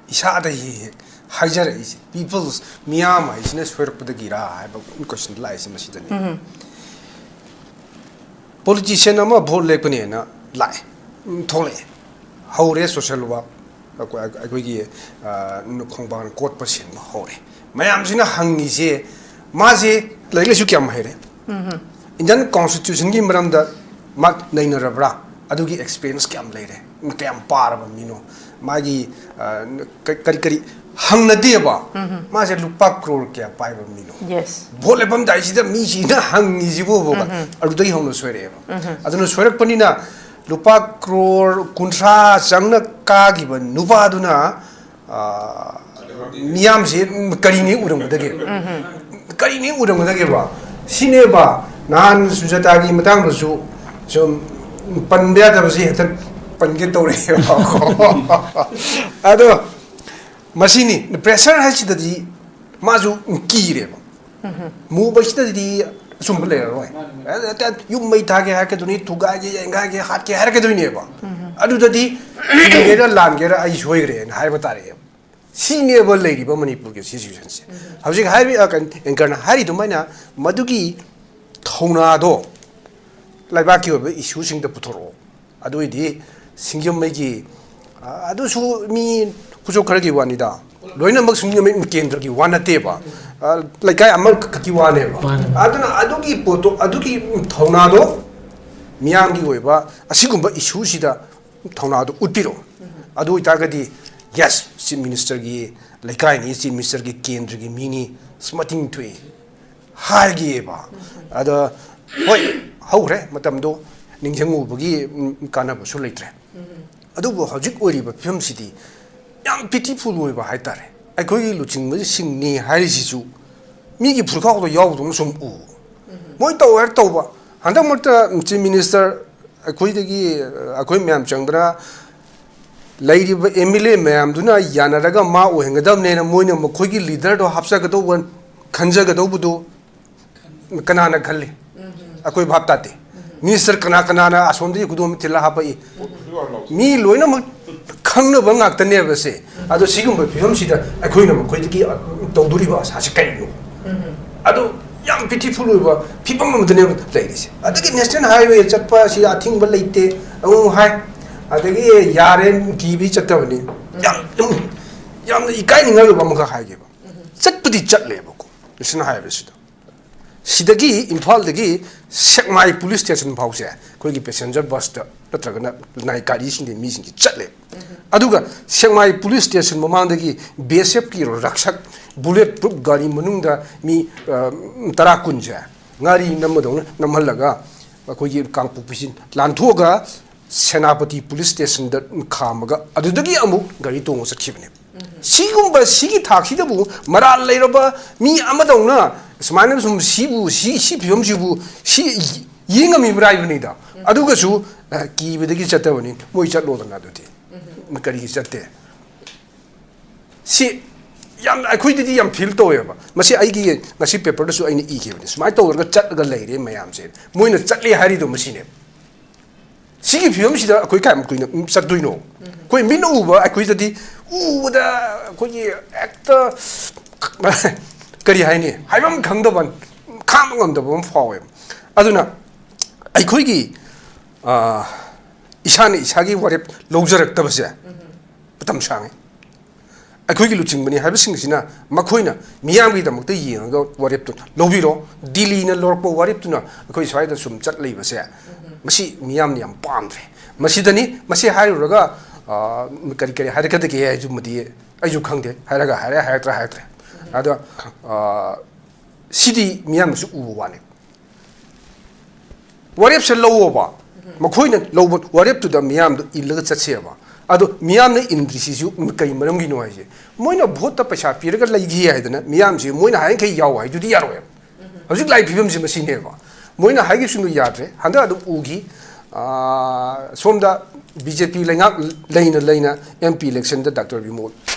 ꯏꯁꯥꯗ ꯍꯦꯛ ꯍꯦꯛ ꯍꯥꯏꯖꯔꯛꯏꯁꯦ, people's, ꯃꯤꯌꯥꯝ ꯍꯥꯏꯁꯤꯅ ꯁꯣꯏꯔꯛꯄꯗꯒꯤꯔꯥ ꯍꯥꯏꯕ question ꯂꯥꯛꯏꯁꯦ ꯃꯁꯤꯗꯅꯤ꯫ Politician ꯑꯃ vote ꯂꯦꯞꯀꯅꯦꯅ ꯂꯥꯛꯑꯦ, ꯎꯝ, ꯊꯣꯛꯂꯛꯑꯦ, ꯍꯧꯔꯦ social work, ꯑꯩꯈꯣꯏ-, ꯑꯩꯈꯣꯏꯒꯤ, ꯑ, ꯈꯣꯡꯕꯥꯟ ꯀꯣꯠꯄ ꯁꯦꯡꯕ ꯍꯧꯔꯦ꯫ ꯃꯌꯥꯝꯁꯤꯅ ꯍꯪꯉꯤꯁꯦ, ꯃꯥꯁꯦ ꯂꯥꯏꯔꯤꯛ ꯂꯥꯏꯁꯨ ꯀꯌꯥꯝ ꯍꯩꯔꯦ? ꯏꯟꯗꯤꯌꯟ ꯀꯣꯟꯁꯇꯤꯇ꯭ꯌꯨꯁꯟꯒꯤ ꯃꯔꯝꯗ ꯃꯥ ꯅꯩꯅꯔꯕ꯭ꯔꯥ? ꯑꯗꯨꯒꯤ ꯑꯦꯛꯁꯄꯤꯔꯤꯌꯦꯟꯁ ꯀꯌꯥꯝ ꯂꯩꯔꯦ? ꯀꯌꯥꯝ ꯄꯥꯔꯕ ꯃꯤꯅꯣ? ꯃꯥꯒꯤ, ꯑ, ꯀ-, ꯀꯔꯤ ꯀꯔꯤ ꯍꯪꯅꯗꯦꯕ? ꯃꯥꯁꯦ ꯂꯨꯄꯥ ꯀ꯭ꯔꯣꯔ ꯀꯌꯥ ꯄꯥꯏꯕ ꯃꯤꯅꯣ? ꯌꯦꯁ꯫ ꯚꯣꯠ ꯂꯦꯞꯄꯝꯗꯥꯏꯁꯤꯗ ꯃꯤꯁꯤꯅ ꯍꯪꯉꯤꯁꯤꯕꯣꯕ꯫ ꯑꯗꯨꯗꯒꯤ ꯍꯧꯅ ꯁꯣꯏꯔꯛꯑꯦꯕ꯫ ꯑꯗꯨꯅ ꯁꯣꯏꯔꯛꯄꯅꯤꯅ ꯂꯨꯄꯥ ꯀ꯭ꯔꯣꯔ ꯀꯨꯟꯊ꯭ꯔꯥ ꯆꯪꯅ ꯀꯥꯈꯤꯕ ꯅꯨꯄꯥꯗꯨꯅ, ꯑ, ꯃꯤꯌꯥꯝꯁꯤ ꯀꯔꯤꯅꯤ ꯎꯔꯝꯒꯗꯒꯦ? ꯀꯔꯤꯅꯤ ꯎꯔꯝꯒꯗꯒꯦꯕ? ꯁꯤꯅꯦꯕ ꯅꯍꯥꯟ ꯁꯨꯖꯥꯇꯥꯒꯤ ꯃꯇꯥꯡꯗꯁꯨ ꯁꯨꯝ ꯄꯟꯕ ꯌꯥꯗꯕꯁꯤ ꯍꯦꯛꯇ ꯄꯟꯒꯦ ꯇꯧꯔꯛꯑꯦꯕ꯫ ꯑꯗꯣ ꯃꯁꯤꯅꯤ, ꯄ꯭ꯔꯦꯁꯔ ꯍꯥꯏꯁꯤꯗꯗꯤ ꯃꯥꯁꯨ ꯀꯤꯔꯦꯕ꯫ ꯃꯨꯕꯁꯤꯗꯗꯤ ꯑꯆꯨꯝꯕ ꯂꯩꯔꯔꯣꯏ꯫ ꯌꯨꯝ ꯃꯩ ꯊꯥꯒꯦ ꯍꯥꯏꯔꯛꯀꯗꯣꯏꯅꯤ, ꯊꯨꯒꯥꯏꯒꯦ, ꯌꯩꯒꯥꯏꯒꯦ, ꯍꯥꯠꯀꯦ ꯍꯥꯏꯔꯛꯀꯗꯣꯏꯅꯦꯕ꯫ ꯑꯗꯨꯗꯗꯤ ꯆꯨꯝꯒꯦꯔ ꯂꯥꯟꯒꯦꯔ ꯑꯩ ꯁꯣꯏꯈ꯭ꯔꯦꯅ ꯍꯥꯏꯕ ꯇꯥꯔꯛꯑꯦꯕ꯫ ꯁꯤꯅꯦꯕ ꯂꯩꯔꯤꯕ ꯃꯅꯤꯄꯨꯔꯒꯤ ꯁꯤꯆꯨꯋꯦꯁꯟꯁꯦ꯫ ꯍꯧꯖꯤꯛ ꯍꯥꯏꯔꯤ, ꯑ, ꯀꯩꯅꯣ, ꯑꯦꯡꯀꯔꯅ ꯍꯥꯏꯔꯤꯗꯨꯃꯥꯏꯅ ꯃꯗꯨꯒꯤ ꯊꯧꯅꯥꯗꯣ ꯂꯩꯕꯥꯛꯀꯤ ꯑꯣꯏꯕ ꯏꯁꯨꯁꯤꯡꯗ ꯄꯨꯊꯣꯔꯛꯑꯣ꯫ ꯑꯗꯨ ꯑꯣꯏꯗꯤ ꯁꯤꯡꯖꯃꯩꯒꯤ, ꯑ, ꯑꯗꯨꯁꯨ ꯃꯤ ꯈꯨꯠꯁꯨ ꯈꯔꯒꯤ ꯋꯥꯅꯤꯗ, ꯂꯣꯏꯅꯃꯛ ꯁꯤꯡꯖꯃꯩ ꯀꯦꯟꯗ꯭ꯔꯒꯤ ꯋꯥ ꯅꯠꯇꯦꯕ꯫ ꯑ, ꯂꯩꯀꯥꯏ ꯑꯃꯈꯛꯀꯤ ꯋꯥꯅꯦꯕ꯫ ꯃꯥꯅꯦ꯫ ꯑꯗꯨꯅ ꯑꯗꯨꯒꯤ ꯄꯣꯠꯇꯣ, ꯑꯗꯨꯒꯤ ꯊꯧꯅꯥꯗꯣ ꯃꯤꯌꯥꯝꯒꯤ ꯑꯣꯏꯕ ꯑꯁꯤꯒꯨꯝꯕ ꯏꯁꯨꯁꯤꯗ ꯊꯧꯅꯥꯗꯣ ꯎꯠꯄꯤꯔꯛꯑꯣ꯫ ꯑꯗꯨ ꯑꯣꯏꯇꯥꯔꯒꯗꯤ, ꯌꯦꯁ, ꯆꯤꯐ ꯃꯤꯅꯤꯁꯇꯔꯒꯤ ꯂꯩꯀꯥꯏꯅꯤ, ꯆꯤꯐ ꯃꯤꯅꯤꯁꯇꯔꯒꯤ ꯀꯦꯟꯗ꯭ꯔꯒꯤ ꯃꯤꯅꯤ, ꯑꯁ, ꯃꯇꯤꯡ ꯊꯣꯛꯏ ꯍꯥꯏꯒꯦꯕ꯫ ꯑꯗ, ꯍꯣꯏ, ꯍꯧꯈ꯭ꯔꯦ ꯃꯇꯝꯗꯣ, ꯅꯤꯡꯁꯤꯡꯉꯨꯕꯒꯤ, ꯎꯝ, ꯀꯥꯟꯅꯕꯁꯨ ꯂꯩꯇ꯭ꯔꯦ꯫ ꯑꯗꯨꯕꯨ ꯍꯧꯖꯤꯛ ꯑꯣꯏꯔꯤꯕ ꯐꯤꯕꯝꯁꯤꯗꯤ ꯌꯥꯝ ꯄꯤꯇꯤꯐꯨꯜ ꯑꯣꯏꯕ ꯍꯥꯏꯇꯥꯔꯦ꯫ ꯑꯩꯈꯣꯏꯒꯤ ꯂꯨꯆꯤꯡꯕꯁꯤꯡꯅꯤ ꯍꯥꯏꯔꯤꯁꯤꯁꯨ ꯃꯤꯒꯤ ꯐꯨꯔꯈꯥꯎꯗ ꯌꯥꯎꯕꯗꯧꯅ ꯁꯨꯝ ꯎ꯫ ꯃꯣꯏ ꯇꯧ ꯍꯥꯏꯔ ꯇꯧꯕ꯫ ꯍꯟꯗꯛ ꯃꯔꯛꯇ ꯆꯤꯐ ꯃꯤꯅꯤꯁꯇꯔ, ꯑꯩꯈꯣꯏꯗꯒꯤ, ꯑꯩꯈꯣꯏ ꯃꯌꯥꯝ ꯆꯪꯗꯅ ꯂꯩꯔꯤꯕ ꯑꯦꯝ ꯑꯦꯜ ꯑꯦ ꯃꯌꯥꯝꯗꯨꯅ ꯌꯥꯅꯔꯒ ꯃꯥ ꯑꯣꯏꯍꯟꯒꯗꯕꯅꯦꯅ ꯃꯣꯏꯅ ꯃꯈꯣꯏꯒꯤ ꯂꯤꯗꯔꯗꯣ ꯍꯥꯞꯆꯒꯗꯧꯕ, ꯈꯟꯖꯒꯗꯧꯕꯗꯣ ꯀꯅꯥꯅ ꯈꯜꯂꯤ? ꯑꯩꯈꯣꯏ ꯚꯥꯞ ꯇꯥꯗꯦ꯫ ꯃꯤꯅꯤꯁꯇꯔ ꯀꯅꯥ ꯀꯅꯥꯅ ꯑꯁꯣꯝꯗꯒꯤ ꯈꯨꯗꯣꯝ ꯊꯤꯜꯂ ꯍꯥꯞꯄꯛꯏ? ꯃꯤ ꯂꯣꯏꯅꯃꯛ ꯈꯪꯅꯕ ꯉꯥꯛꯇꯅꯦꯕ ꯁꯦ꯫ ꯑꯗꯣ ꯁꯤꯒꯨꯝꯕ ꯐꯤꯕꯝꯁꯤꯗ ꯑꯩꯈꯣꯏꯅ ꯃꯈꯣꯏꯗꯒꯤ ꯇꯧꯗꯣꯔꯤꯕ ꯑꯁꯥꯁꯤ ꯀꯔꯤꯅꯣ? ꯑꯗꯣ ꯌꯥꯝ ꯄꯤꯇꯤꯐꯨꯜ ꯑꯣꯏꯕ ꯐꯤꯕꯝ ꯑꯃꯗꯅꯦꯕ ꯂꯩꯔꯤꯁꯦ꯫ ꯑꯗꯒꯤ ꯅꯦꯁꯅꯦꯜ ꯍꯥꯏꯋꯦ ꯆꯠꯄ ꯑꯁꯤꯗ ꯑꯊꯤꯡꯕ ꯂꯩꯇꯦ ꯑꯃꯨꯛ ꯍꯥꯏ, ꯑꯗꯒꯤ ꯌꯥꯔꯦ ꯀꯤꯕꯤ ꯆꯠꯇꯕꯅꯤ꯫ ꯌꯥꯝ, ꯌꯥꯝꯅ ꯏꯀꯥꯏꯅꯤꯡꯉꯥꯏ ꯑꯣꯏꯕ ꯑꯃꯈꯛ ꯍꯥꯏꯒꯦꯕ꯫ ꯆꯠꯄꯗꯤ ꯆꯠꯂꯦꯕꯀꯣ ꯅꯦꯁꯅꯦꯜ ꯍꯥꯏꯋꯦꯁꯤꯗ, ꯁꯤꯗꯒꯤ, ꯏꯝꯐꯥꯜꯗꯒꯤ ꯁꯦꯛꯃꯥꯏ ꯄꯨꯂꯤꯁ ꯁ꯭ꯇꯦꯁꯟ ꯐꯥꯎꯁꯦ ꯑꯩꯈꯣꯏꯒꯤ ꯄꯦꯁꯦꯟꯖꯔ ꯕꯁꯇ ꯅꯠꯇ꯭ꯔꯒꯅ ꯂꯅꯥꯏ ꯒꯥꯔꯤꯁꯤꯡꯗ ꯃꯤꯁꯤꯡꯁꯤ ꯆꯠꯂꯦ꯫ ꯑꯗꯨꯒ ꯁꯦꯛꯃꯥꯏ ꯄꯨꯂꯤꯁ ꯁ꯭ꯇꯦꯁꯟ ꯃꯃꯥꯡꯗꯒꯤ ꯕꯤ ꯑꯦꯁ ꯑꯦꯐꯀꯤ ꯔꯛꯁꯛ ꯕꯨꯂꯦꯠ ꯄ꯭ꯔꯨꯞ ꯒꯥꯔꯤ ꯃꯅꯨꯡꯗ ꯃꯤ, ꯑ, ꯇꯔꯥ ꯀꯨꯟꯁꯦ ꯉꯥꯔꯤ ꯅꯝꯕꯗꯧꯅ ꯅꯝꯍꯜꯂꯒ ꯑꯩꯈꯣꯏꯒꯤ ꯀꯥꯡꯄꯣꯛꯄꯤꯁꯤ ꯂꯥꯟꯊꯣꯛꯑꯒ ꯁꯦꯅꯥꯄꯇꯤ ꯄꯨꯂꯤꯁ ꯁ꯭ꯇꯦꯁꯟꯗ ꯈꯥꯝꯃꯒ ꯑꯗꯨꯗꯒꯤ ꯑꯃꯨꯛ ꯒꯥꯔꯤ ꯇꯣꯡꯉ ꯆꯠꯈꯤꯕꯅꯦ꯫ ꯁꯤꯒꯨꯝꯕ, ꯁꯤꯒꯤ ꯊꯥꯛꯁꯤꯗꯕꯨ ꯃꯔꯥꯜ ꯂꯩꯔꯕ ꯃꯤ ꯑꯃꯗꯧꯅ ꯁꯨꯃꯥꯏꯅ ꯁꯨꯝ ꯁꯤꯕꯨ, ꯁꯤ, ꯁꯤ ꯐꯤꯕꯝꯁꯤꯕꯨ ꯁꯤ ꯌꯦꯡꯉꯝꯃꯤꯕ꯭ꯔꯥ ꯍꯥꯏꯕꯅꯤꯗ꯫ ꯑꯗꯨꯒꯁꯨ, ꯑ, ꯀꯤꯕꯗꯒꯤ ꯆꯠꯇꯕꯅꯤ꯫ ꯃꯣꯏ ꯆꯠꯂꯣꯗꯅ ꯑꯗꯨꯗꯤ꯫ ꯀꯔꯤꯒꯤ ꯆꯠꯇꯦ? ꯁꯤ ꯌꯥꯝꯅ ꯑꯩꯈꯣꯏꯗꯗꯤ ꯌꯥꯝ ꯐꯤꯜ ꯇꯧꯋꯦꯕ꯫ ꯃꯁꯤ ꯑꯩꯒꯤ ꯉꯁꯤ ꯄꯦꯄꯔꯗꯁꯨ ꯑꯩꯅ ꯏꯈꯤꯕꯅꯤ꯫ ꯁꯨꯃꯥꯏꯅ ꯇꯧꯔꯒ ꯆꯠꯂꯒ ꯂꯩꯔꯦ ꯃꯌꯥꯝꯁꯦ꯫ ꯃꯣꯏꯅ ꯆꯠꯂꯦ ꯍꯥꯏꯔꯤꯗꯣ ꯃꯁꯤꯅꯦ꯫ ꯁꯤꯒꯤ ꯐꯤꯕꯝꯁꯤꯗ ꯑꯩꯈꯣꯏ ꯀꯌꯥꯝ ꯀꯨꯏꯅ ꯆꯠꯇꯣꯏꯅꯣ? ꯑꯩꯈꯣꯏ ꯃꯤꯠꯅ ꯎꯕ, ꯑꯩꯈꯣꯏꯗꯗꯤ ꯎꯕꯗ ꯑꯩꯈꯣꯏꯒꯤ ꯍꯦꯛꯇ ꯀꯔꯤ ꯍꯥꯏꯅꯤ, ꯍꯥꯏꯐꯝ ꯈꯪꯗꯕ, ꯈꯥꯡꯕ ꯉꯝꯗꯕ ꯑꯃ ꯐꯥꯎꯋꯦꯕ꯫ ꯑꯗꯨꯅ ꯑꯩꯈꯣꯏꯒꯤ, ꯑ, ꯏꯁꯥꯅ ꯏꯁꯥꯒꯤ ꯋꯥꯔꯦꯞ ꯂꯧꯖꯔꯛꯇꯕꯁꯦ ꯃꯇꯝ ꯁꯥꯡꯉꯤ꯫ ꯑꯩꯈꯣꯏꯒꯤ ꯂꯨꯆꯤꯡꯕꯅꯤ ꯍꯥꯏꯕꯁꯤꯡꯁꯤꯅ ꯃꯈꯣꯏꯅ ꯃꯤꯌꯥꯝꯒꯤꯗꯃꯛꯇ ꯌꯦꯡꯉꯒ ꯋꯥꯔꯦꯞꯇꯨ ꯂꯧꯕꯤꯔꯣ꯫ ꯗꯤꯜꯂꯤꯅ ꯂꯧꯔꯛꯄ ꯋꯥꯔꯦꯞꯇꯨꯅ ꯑꯩꯈꯣꯏ ꯁ꯭ꯋꯥꯏꯗ ꯁꯨꯝ ꯆꯠ ꯂꯩꯕꯁꯦ, ꯃꯁꯤ ꯃꯤꯌꯥꯝꯅ ꯌꯥꯝ ꯄꯥꯝꯗ꯭ꯔꯦ꯫ ꯃꯁꯤꯗꯅꯤ, ꯃꯁꯤ ꯍꯥꯏꯔꯨꯔꯒ, ꯑ, ꯀꯔꯤ ꯀꯔꯤ ꯍꯥꯏꯔꯛꯀꯗꯒꯦ ꯍꯥꯏꯗꯨꯃꯗꯤ ꯑꯩꯁꯨ ꯈꯪꯗꯦ꯫ ꯍꯥꯏꯔꯒ ꯍꯥꯏꯔꯦ, ꯍꯥꯏꯔꯛꯇ꯭ꯔꯥ ꯍꯥꯏꯔꯛꯇ꯭ꯔꯦ꯫ ꯑꯗꯣ, ꯑ, ꯁꯤꯗꯤ ꯃꯤꯌꯥꯝꯅꯁꯨ ꯎꯕ ꯋꯥꯅꯤ꯫ ꯋꯥꯔꯦꯞꯁꯦ ꯂꯧꯋꯣꯕ꯫ ꯃꯈꯣꯏꯅ ꯂꯧꯕ ꯋꯥꯔꯦꯞꯇꯨꯗ ꯃꯤꯌꯥꯝꯗꯣ ꯏꯜꯂꯒ ꯆꯠꯁꯦꯕ꯫ ꯑꯗꯣ ꯃꯤꯌꯥꯝꯅ ꯏꯟꯗ꯭ꯔꯤꯁꯤꯁꯨ ꯀꯔꯤ ꯃꯔꯝꯒꯤꯅꯣ ꯍꯥꯏꯁꯦ? ꯃꯣꯏꯅ ꯚꯣꯠꯇ ꯄꯩꯁꯥ ꯄꯤꯔꯒ ꯂꯩꯈꯤ ꯍꯥꯏꯗꯅ ꯃꯤꯌꯥꯝꯁꯦ ꯃꯣꯏꯅ ꯍꯥꯏꯔꯤꯈꯩ ꯌꯥꯎ ꯍꯥꯏꯗꯨꯗꯤ ꯌꯥꯔꯣꯏꯕ꯫ ꯍꯧꯖꯤꯛ ꯂꯥꯛꯏ ꯐꯤꯕꯝꯁꯦ ꯃꯁꯤꯅꯦꯕ꯫ ꯃꯣꯏꯅ ꯍꯥꯏꯈꯤꯕꯁꯤꯡꯗꯣ ꯌꯥꯗ꯭ꯔꯦ꯫ ꯍꯟꯗꯛ ꯑꯗꯨꯝ ꯎꯈꯤ꯫ ꯑꯥ, ꯁꯣꯝꯗ ꯕꯤ ꯖꯦ ꯄꯤ ꯂꯩꯉꯥꯛ ꯂꯩꯅ ꯂꯩꯅ ꯑꯦꯝ ꯄꯤ ꯏꯂꯦꯛꯁꯟꯗ ꯗꯥꯛꯇꯔ ꯕꯤꯃꯣꯜ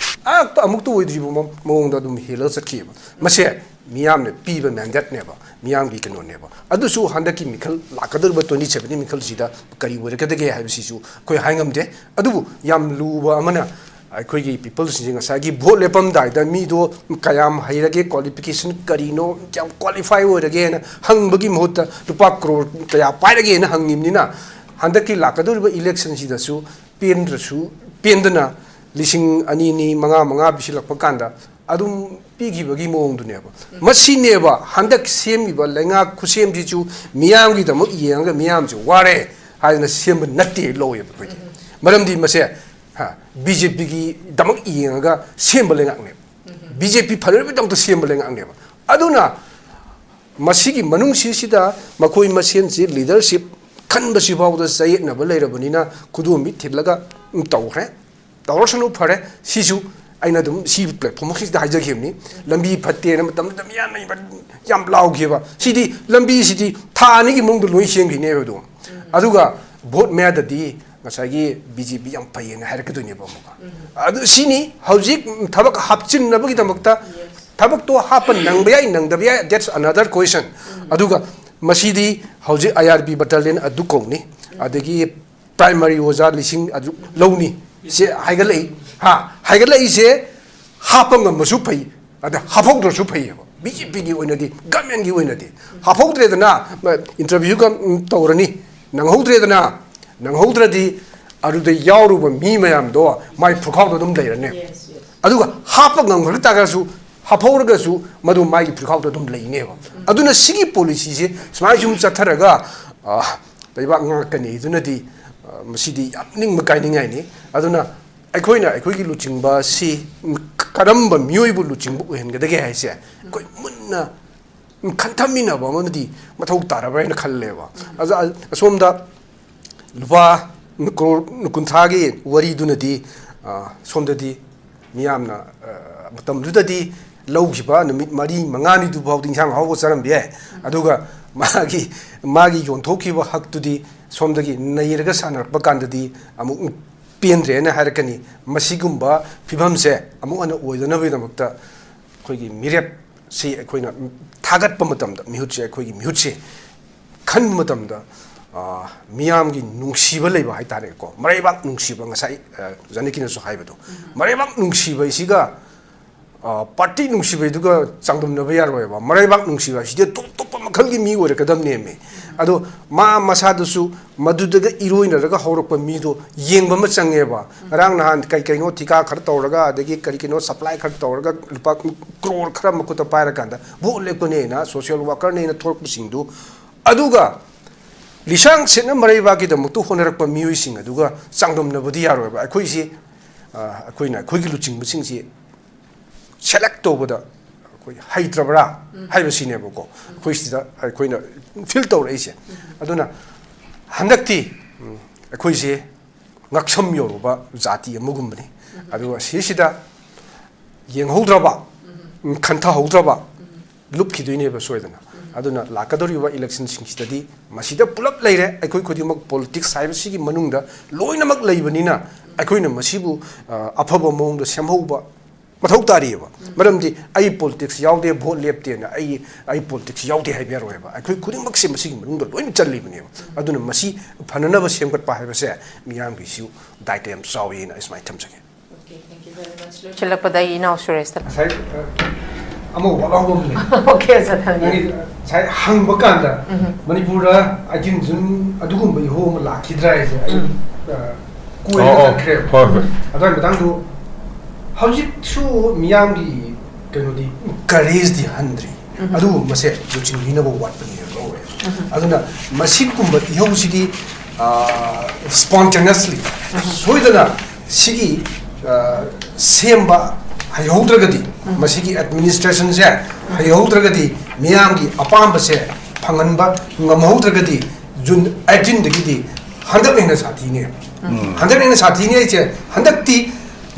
ꯑꯃꯨꯛꯇ ꯑꯣꯏꯗ꯭ꯔꯤꯕ ꯃꯑꯣꯡꯗ ꯑꯗꯨꯝ ꯍꯦꯜꯂꯒ ꯆꯠꯈꯤꯑꯕ꯫ ꯃꯁꯦ ꯃꯤꯌꯥꯝꯅ ꯄꯤꯕ ꯃꯦꯟꯗꯦꯠꯅꯦꯕ, ꯃꯤꯌꯥꯝꯒꯤ ꯀꯩꯅꯣꯅꯦꯕ꯫ ꯑꯗꯨꯁꯨ ꯍꯟꯗꯛꯀꯤ ꯃꯤꯈꯜ, ꯂꯥꯛꯀꯗꯧꯔꯤꯕ ꯇ꯭ꯋꯦꯟꯇꯤ ꯁꯚꯦꯟꯒꯤ ꯃꯤꯈꯜꯁꯤꯗ ꯀꯔꯤ ꯑꯣꯏꯔꯛꯀꯗꯒꯦ ꯍꯥꯏꯕꯁꯤꯁꯨ ꯑꯩꯈꯣꯏ ꯍꯥꯏꯉꯝꯗꯦ꯫ ꯑꯗꯨꯕꯨ ꯌꯥꯝ ꯂꯨꯕ ꯑꯃꯅ, ꯑꯩꯈꯣꯏꯒꯤ ꯄꯤꯄꯜꯁꯤꯡꯁꯦ ꯉꯁꯥꯏꯒꯤ ꯚꯣꯠ ꯂꯦꯞꯄꯝꯗꯥꯏꯗ ꯃꯤꯗꯣ ꯀꯌꯥꯝ ꯍꯩꯔꯒꯦ, ꯀ꯭ꯋꯥꯂꯤꯐꯤꯀꯦꯁꯟ ꯀꯔꯤꯅꯣ, ꯀꯌꯥꯝ ꯀ꯭ꯋꯥꯂꯤꯐꯥꯏ ꯑꯣꯏꯔꯒꯦꯅ ꯍꯪꯕꯒꯤ ꯃꯍꯨꯠꯇ ꯂꯨꯄꯥ ꯀ꯭ꯔꯣꯔ ꯀꯌꯥ ꯄꯥꯏꯔꯒꯦꯅ ꯍꯪꯉꯤꯕꯅꯤꯅ, ꯍꯟꯗꯛꯀꯤ ꯂꯥꯛꯀꯗꯧꯔꯤꯕ ꯏꯂꯦꯛꯁꯟꯁꯤꯗꯁꯨ ꯄꯦꯟꯗ꯭ꯔꯁꯨ, ꯄꯦꯟꯗꯅ ꯂꯤꯁꯤꯡ ꯑꯅꯤ ꯑꯅꯤ, ꯃꯉꯥ ꯃꯉꯥ ꯄꯤꯁꯤꯜꯂꯛꯄ ꯀꯥꯟꯗ ꯑꯗꯨꯝ ꯄꯤꯈꯤꯕꯒꯤ ꯃꯑꯣꯡꯗꯨꯅꯦꯕ꯫ ꯃꯁꯤꯅꯦꯕ ꯍꯟꯗꯛ ꯁꯦꯝꯃꯤꯕ ꯂꯩꯉꯥꯛ ꯈꯨꯠꯁꯦꯝꯁꯤꯁꯨ ꯃꯤꯌꯥꯝꯒꯤꯗꯃꯛ ꯌꯦꯡꯉꯒ ꯃꯤꯌꯥꯝꯁꯦ ꯋꯥꯔꯦ ꯍꯥꯏꯗꯅ ꯁꯦꯝꯕ ꯅꯠꯇꯦ ꯂꯧꯋꯦꯕ ꯑꯩꯈꯣꯏꯗꯤ꯫ ꯃꯔꯝꯗꯤ ꯃꯁꯦ ꯕꯤ ꯖꯦ ꯄꯤꯒꯤꯗꯃꯛ ꯌꯦꯡꯉꯒ ꯁꯦꯝꯕ ꯂꯩꯉꯥꯛꯅꯦꯕ꯫ ꯕꯤ ꯖꯦ ꯄꯤ ꯐꯅꯕꯒꯤꯗꯃꯛꯇ ꯁꯦꯝꯕ ꯂꯩꯉꯥꯛꯅꯦꯕ꯫ ꯑꯗꯨꯅ ꯃꯁꯤꯒꯤ ꯃꯅꯨꯡꯁꯤꯁꯤꯗ ꯃꯈꯣꯏ ꯃꯁꯦꯟꯁꯤ ꯂꯤꯗꯔꯁꯤꯞ ꯈꯟꯕꯁꯤ ꯐꯥꯎꯗ ꯆꯌꯦꯠꯅꯕ ꯂꯩꯔꯕꯅꯤꯅ ꯈꯨꯗꯣꯝꯕꯤ ꯊꯤꯜꯂꯒ ꯇꯧꯈ꯭ꯔꯦ꯫ ꯇꯧꯔꯁꯅꯨ, ꯐꯔꯦ꯫ ꯁꯤꯁꯨ ꯑꯩꯅ ꯑꯗꯨꯝ ꯁꯤ ꯄ꯭ꯂꯦꯠꯐꯣꯝꯁꯤꯗ ꯍꯥꯏꯖꯈꯤꯕꯅꯤ꯫ ꯂꯝꯕꯤ ꯐꯠꯇꯦꯅ ꯃꯇꯝꯗꯨꯗ ꯃꯤꯌꯥꯝꯅ ꯌꯥꯝ ꯂꯥꯎꯈꯤꯕ꯫ ꯁꯤꯗꯤ ꯂꯝꯕꯤꯁꯤꯗꯤ ꯊꯥ ꯑꯅꯤꯒꯤ ꯃꯅꯨꯡꯗ ꯂꯣꯏ ꯁꯦꯝꯈꯤꯅꯦꯕ ꯑꯗꯨꯝ꯫ ꯑꯗꯨꯒ ꯚꯣꯠ ꯃꯌꯥꯗꯗꯤ ꯉꯁꯥꯏꯒꯤ ꯕꯤ ꯖꯦ ꯄꯤ ꯌꯥꯝ ꯐꯩꯌꯦꯅ ꯍꯥꯏꯔꯛꯀꯗꯣꯏꯅꯦꯕ ꯑꯃꯨꯛꯀ꯫ ꯑꯗꯨ ꯁꯤꯅꯤ ꯍꯧꯖꯤꯛ ꯊꯕꯛ ꯍꯥꯞꯆꯤꯟꯅꯕꯒꯤꯗꯃꯛꯇ꯫ ꯊꯕꯛꯇꯣ ꯍꯥꯞꯄ ꯅꯪꯕ ꯌꯥꯏ, ꯅꯪꯗꯕ ꯌꯥꯏ, that's another question꯫ ꯑꯗꯨꯒ ꯃꯁꯤꯗꯤ ꯍꯧꯖꯤꯛ ꯑꯥꯏ ꯑꯥꯔ ꯕꯤ ꯕꯇꯥꯂꯤꯌꯟ ꯑꯗꯨ ꯀꯧꯅꯤ, ꯑꯗꯒꯤ ꯄ꯭ꯔꯥꯏꯃꯥꯔꯤ ꯑꯣꯖꯥ ꯂꯤꯁꯤꯡ ꯑꯗꯨ ꯂꯧꯅꯤ꯫ ꯁꯦ ꯍꯥꯏꯒꯠꯂꯛꯏ꯫ ꯍꯥ, ꯍꯥꯏꯒꯠꯂꯛꯏꯁꯦ ꯍꯥꯞꯄ ꯉꯝꯃꯁꯨ ꯐꯩ, ꯑꯗ ꯍꯥꯞꯍꯧꯗ꯭ꯔꯁꯨ ꯐꯩꯌꯦꯕ꯫ ꯕꯤ ꯖꯦ ꯄꯤꯒꯤ ꯑꯣꯏꯅꯗꯤ, ꯒꯃꯦꯟꯒꯤ ꯑꯣꯏꯅꯗꯤ ꯍꯥꯞꯍꯧꯗ꯭ꯔꯦꯗꯅ, ꯏꯟꯇꯔꯚ꯭ꯌꯨꯒ ꯇꯧꯔꯅꯤ, ꯅꯪꯍꯧꯗ꯭ꯔꯦꯗꯅ, ꯅꯪꯍꯧꯗ꯭ꯔꯗꯤ ꯑꯗꯨꯗ ꯌꯥꯎꯔꯨꯕ ꯃꯤ ꯃꯌꯥꯝꯗꯣ ꯃꯥꯏ ꯐꯨꯔꯈꯥꯎꯗ ꯑꯗꯨꯝ ꯂꯩꯔꯅꯦꯕ꯫ ꯑꯗꯨꯒ ꯍꯥꯞꯄ ꯉꯝꯈ꯭ꯔ ꯇꯥꯔꯒꯁꯨ, ꯍꯥꯞꯍꯧꯔꯒꯁꯨ ꯃꯗꯨ ꯃꯥꯒꯤ ꯐꯨꯔꯈꯥꯎꯗ ꯑꯗꯨꯝ ꯂꯩꯅꯦꯕ꯫ ꯑꯗꯨꯅ ꯁꯤꯒꯤ ꯄꯣꯂꯤꯁꯤꯁꯦ ꯁꯨꯃꯥꯏꯅ ꯁꯨꯝ ꯆꯠꯊꯔꯒ, ꯑ, ꯂꯩꯕꯥꯛ ꯉꯥꯛꯀꯅꯤ꯫ ꯑꯗꯨꯅꯗꯤ, ꯑ, ꯃꯁꯤꯗꯤ ꯌꯥꯝ ꯅꯤꯡꯕ ꯀꯥꯏꯅꯤꯡꯉꯥꯏꯅꯤ꯫ ꯑꯗꯨꯅ ꯑꯩꯈꯣꯏꯅ ꯑꯩꯈꯣꯏꯒꯤ ꯂꯨꯆꯤꯡꯕ ꯑꯁꯤ ꯀꯔꯝꯕ ꯃꯤꯑꯣꯏꯕꯨ ꯂꯨꯆꯤꯡꯕ ꯑꯣꯏꯍꯟꯒꯗꯒꯦ ꯍꯥꯏꯁꯦ ꯑꯩꯈꯣꯏ ꯃꯨꯟꯅ ꯈꯟꯊꯃꯤꯟꯅꯕ ꯑꯃꯗꯤ ꯃꯊꯧ ꯇꯥꯔꯕ꯭ꯔꯥ ꯍꯥꯏꯅ ꯈꯜꯂꯦꯕ꯫ ꯑꯗ ꯑꯁꯣꯝꯗ ꯂꯨꯄꯥ ꯀ꯭ꯔꯣꯔ ꯀꯨꯟꯊ꯭ꯔꯥꯒꯤ ꯋꯥꯔꯤꯗꯨꯅꯗꯤ, ꯑ, ꯁꯣꯝꯗꯗꯤ ꯃꯤꯌꯥꯝꯅ, ꯑ, ꯃꯇꯝꯗꯨꯗꯗꯤ ꯂꯧꯈꯤꯕ ꯅꯨꯃꯤꯠ ꯃꯔꯤ ꯃꯉꯥꯅꯤꯗꯨ ꯐꯥꯎꯗꯤ ꯏꯟꯁꯥꯡ ꯑꯍꯥꯎꯕ ꯆꯥꯔꯝꯕ ꯌꯥꯏ꯫ ꯑꯗꯨꯒ ꯃꯥꯒꯤ, ꯃꯥꯒꯤ ꯌꯣꯟꯊꯣꯛꯈꯤꯕ ꯍꯛꯇꯨꯗꯤ ꯁꯣꯝꯗꯒꯤ ꯅꯩꯔꯒ ꯁꯥꯟꯅꯔꯛꯄ ꯀꯥꯟꯗꯗꯤ ꯑꯃꯨꯛ ꯄꯦꯟꯗ꯭ꯔꯦꯅ ꯍꯥꯏꯔꯛꯀꯅꯤ꯫ ꯃꯁꯤꯒꯨꯝꯕ ꯐꯤꯕꯝꯁꯦ ꯑꯃꯨꯛ ꯍꯟꯅ ꯑꯣꯏꯗꯅꯕꯒꯤꯗꯃꯛꯇ ꯑꯩꯈꯣꯏꯒꯤ ꯃꯤꯔꯦꯞꯁꯤ ꯑꯩꯈꯣꯏꯅ ꯊꯥꯒꯠꯄ ꯃꯇꯝꯗ, ꯃꯤꯍꯨꯠꯁꯦ, ꯑꯩꯈꯣꯏꯒꯤ ꯃꯤꯍꯨꯠꯁꯦ ꯈꯟꯕ ꯃꯇꯝꯗ, ꯑ, ꯃꯤꯌꯥꯝꯒꯤ ꯅꯨꯡꯁꯤꯕ ꯂꯩꯕ ꯍꯥꯏꯇꯥꯔꯦꯀꯣ, ꯃꯔꯩꯕꯥꯛ ꯅꯨꯡꯁꯤꯕ, ꯉꯁꯥꯏ, ꯑ, ꯑꯣꯖꯥ ꯅꯤꯀꯤꯅꯁꯨ ꯍꯥꯏꯕꯗꯣ, ꯃꯔꯩꯕꯥꯛ ꯅꯨꯡꯁꯤꯕ ꯍꯥꯏꯁꯤꯒ, ꯑ, ꯄꯥꯔꯇꯤ ꯅꯨꯡꯁꯤꯕ ꯍꯥꯏꯗꯨꯒ ꯆꯥꯡꯗꯝꯅꯕ ꯌꯥꯔꯣꯏꯕ꯫ ꯃꯔꯩꯕꯥꯛ ꯅꯨꯡꯁꯤꯕ ꯍꯥꯏꯁꯤꯗꯤ ꯑꯇꯣꯞ ꯑꯇꯣꯞꯄ ꯃꯈꯜꯒꯤ ꯃꯤ ꯑꯣꯏꯔꯛꯀꯗꯕꯅꯦꯃꯤ꯫ ꯑꯗꯣ ꯃꯥ ꯃꯁꯥꯗꯨꯁꯨ ꯃꯗꯨꯗꯒ ꯏꯔꯣꯏꯅꯔꯒ ꯍꯧꯔꯛꯄ ꯃꯤꯗꯣ ꯌꯦꯡꯕ ꯑꯃ ꯆꯪꯉꯦꯕ꯫ ꯉꯔꯥꯡ ꯅꯍꯥꯟ ꯀꯩ ꯀꯩꯅꯣ ꯊꯤꯀꯥ ꯈꯔ ꯇꯧꯔꯒ, ꯑꯗꯒꯤ ꯀꯔꯤ ꯀꯩꯅꯣ ꯁꯄ꯭ꯂꯥꯏ ꯈꯔ ꯇꯧꯔꯒ, ꯂꯨꯄꯥ ꯀ꯭ꯔꯣꯔ ꯈꯔ ꯃꯈꯨꯠꯇ ꯄꯥꯏꯔꯀꯥꯟꯗ ꯚꯣꯠ ꯂꯦꯞꯀꯅꯦꯅ ꯁꯣꯁꯤꯌꯦꯜ ꯋꯥꯀꯔꯅꯦꯅ ꯊꯣꯛꯂꯛꯄꯁꯤꯡꯗꯨ, ꯑꯗꯨꯒ ꯂꯤꯁꯥꯡ ꯁꯤꯠꯅ ꯃꯔꯩꯕꯥꯛꯀꯤꯗꯃꯛꯇ ꯍꯣꯠꯅꯔꯛꯄ ꯃꯤꯑꯣꯏꯁꯤꯡ ꯑꯗꯨꯒ ꯆꯥꯡꯗꯝꯅꯕꯗꯤ ꯌꯥꯔꯣꯏꯕ꯫ ꯑꯩꯈꯣꯏꯁꯤ, ꯑ, ꯑꯩꯈꯣꯏꯅ ꯑꯩꯈꯣꯏꯒꯤ ꯂꯨꯆꯤꯡꯕꯁꯤꯡꯁꯤ ꯁꯦꯂꯦꯛ ꯇꯧꯕꯗ ꯑꯩꯈꯣꯏ ꯍꯩꯇ꯭ꯔꯕ꯭ꯔꯥ ꯍꯥꯏꯕꯁꯤꯅꯦꯕꯀꯣ ꯑꯩꯈꯣꯏ ꯁꯤꯗ ꯑꯩꯈꯣꯏꯅ ꯐꯤꯜ ꯇꯧꯔꯛꯏꯁꯦ꯫ ꯑꯗꯨꯅ ꯍꯟꯗꯛꯇꯤ, ꯎꯝ, ꯑꯩꯈꯣꯏꯁꯦ ꯉꯛꯁꯝ ꯌꯧꯔꯨꯕ ꯖꯥꯇꯤ ꯑꯃꯒꯨꯝꯕꯅꯤ꯫ ꯑꯗꯨꯒ ꯁꯤꯁꯤꯗ ꯌꯦꯡꯍꯧꯗ꯭ꯔꯕ, ꯎꯝ, ꯈꯟꯊꯍꯧꯗ꯭ꯔꯕ ꯂꯨꯞꯈꯤꯗꯣꯏꯅꯦꯕ ꯁꯣꯏꯗꯅ꯫ ꯑꯗꯨꯅ ꯂꯥꯛꯀꯗꯧꯔꯤꯕ ꯏꯂꯦꯛꯁꯟꯁꯤꯡꯁꯤꯗꯗꯤ ꯃꯁꯤꯗ ꯄꯨꯂꯞ ꯂꯩꯔꯦ꯫ ꯑꯩꯈꯣꯏ ꯈꯨꯗꯤꯡꯃꯛ ꯄꯣꯂꯤꯇꯤꯛꯁ ꯍꯥꯏꯕꯁꯤꯒꯤ ꯃꯅꯨꯡꯗ ꯂꯣꯏꯅꯃꯛ ꯂꯩꯕꯅꯤꯅ ꯑꯩꯈꯣꯏꯅ ꯃꯁꯤꯕꯨ, ꯑ, ꯑꯐꯕ ꯃꯑꯣꯡꯗ ꯁꯦꯝꯍꯧꯕ ꯃꯊꯧ ꯇꯥꯔꯤꯑꯕ꯫ ꯃꯔꯝꯗꯤ ꯑꯩ ꯄꯣꯂꯤꯇꯤꯛꯁ ꯌꯥꯎꯗꯦ, ꯚꯣꯠ ꯂꯦꯞꯇꯦꯅ ꯑꯩ, ꯑꯩ ꯄꯣꯂꯤꯇꯤꯛꯁ ꯌꯥꯎꯗꯦ ꯍꯥꯏꯕ ꯌꯥꯔꯣꯏꯕ꯫ ꯑꯩꯈꯣꯏ ꯈꯨꯗꯤꯡꯃꯛꯁꯦ ꯃꯁꯤꯒꯤ ꯃꯅꯨꯡꯗ ꯂꯣꯏꯅ ꯆꯜꯂꯤꯕꯅꯦꯕ꯫ ꯑꯗꯨꯅ ꯃꯁꯤ ꯐꯅꯅꯕ ꯁꯦꯝꯒꯠꯄ ꯍꯥꯏꯕꯁꯦ ꯃꯤꯌꯥꯝꯒꯤꯁꯨ ꯗꯥꯏꯇ ꯌꯥꯝ ꯆꯥꯎꯋꯦꯅ ꯑꯩ ꯁꯨꯃꯥꯏꯅ ꯊꯝꯖꯒꯦ꯫ ꯂꯣꯏꯁꯤꯜꯂꯛꯄꯗ ꯑꯩ ꯏꯅꯥꯎ ꯁꯨꯔꯦꯁꯇ ꯉꯁꯥꯏ, ꯑ, ꯑꯃ ꯋꯥꯠꯍꯧꯕ ꯑꯃ ꯂꯩ꯫ ꯑꯣꯀꯦ, ꯁꯥꯔ, ꯊꯝꯕꯤꯌꯨ꯫ ꯅꯪꯒꯤ ꯉꯁꯥꯏ ꯍꯪꯕ ꯀꯥꯟꯗ ꯎꯝ꯫ ꯃꯅꯤꯄꯨꯔꯗ ꯑꯩꯇꯤꯟ ꯖꯨꯟ ꯑꯗꯨꯒꯨꯝꯕ ꯏꯍꯧ ꯑꯃ ꯂꯥꯛꯈꯤꯗ꯭ꯔꯥ ꯍꯥꯏꯁꯦ ꯑꯩ, ꯎꯝ꯫ ꯑ, ꯀꯣꯏꯔꯒ ꯑꯣ, ꯑꯣ꯫ ꯆꯠꯈ꯭ꯔꯦꯕ꯫ ꯍꯣꯏ, ꯍꯣꯏ꯫ ꯑꯗꯨꯋꯥꯏ ꯃꯇꯥꯡꯗꯣ ꯍꯧꯖꯤꯛꯁꯨ ꯃꯤꯌꯥꯝꯒꯤ ꯀꯩꯅꯣꯗꯤ ꯀꯔꯦꯖꯇꯤ ꯍꯟꯗ꯭ꯔꯤ꯫ ꯎꯝ꯫ ꯑꯗꯨꯒꯨꯝꯕꯁꯦ ꯂꯨꯆꯤꯡꯕꯤꯅꯕ ꯋꯥꯠꯄꯅꯦꯅ ꯂꯧꯋꯦ꯫ ꯎꯝ꯫ ꯑꯗꯨꯅ ꯃꯁꯤꯒꯨꯝꯕ ꯏꯍꯧꯁꯤꯗꯤ, ꯑ, ꯁ꯭ꯄꯣꯟꯇꯦꯅꯁꯂꯤ, ꯎꯝ꯫ ꯁꯣꯏꯗꯅ ꯁꯤꯒꯤ, ꯑ, ꯁꯦꯝꯕ ꯍꯩꯍꯧꯗ꯭ꯔꯒꯗꯤ, ꯎꯝ꯫ ꯃꯁꯤꯒꯤ ꯑꯦꯗꯃꯤꯅꯤꯁꯇ꯭ꯔꯦꯁꯟꯁꯦ ꯎꯝ꯫ ꯍꯩꯍꯧꯗ꯭ꯔꯒꯗꯤ, ꯃꯤꯌꯥꯝꯒꯤ ꯑꯄꯥꯝꯕꯁꯦ ꯐꯪꯍꯟꯕ ꯉꯝꯍꯧꯗ꯭ꯔꯒꯗꯤ, ꯖꯨꯟ ꯑꯩꯇꯤꯟꯗꯒꯤꯗꯤ ꯍꯟꯗꯛꯅ ꯍꯦꯟꯅ ꯁꯥꯊꯤꯅꯦꯕ꯫ ꯎꯝ꯫ ꯍꯟꯗꯛꯅ ꯍꯦꯟꯅ ꯁꯥꯊꯤꯅꯦ ꯍꯥꯏꯁꯦ, ꯍꯟꯗꯛꯇꯤ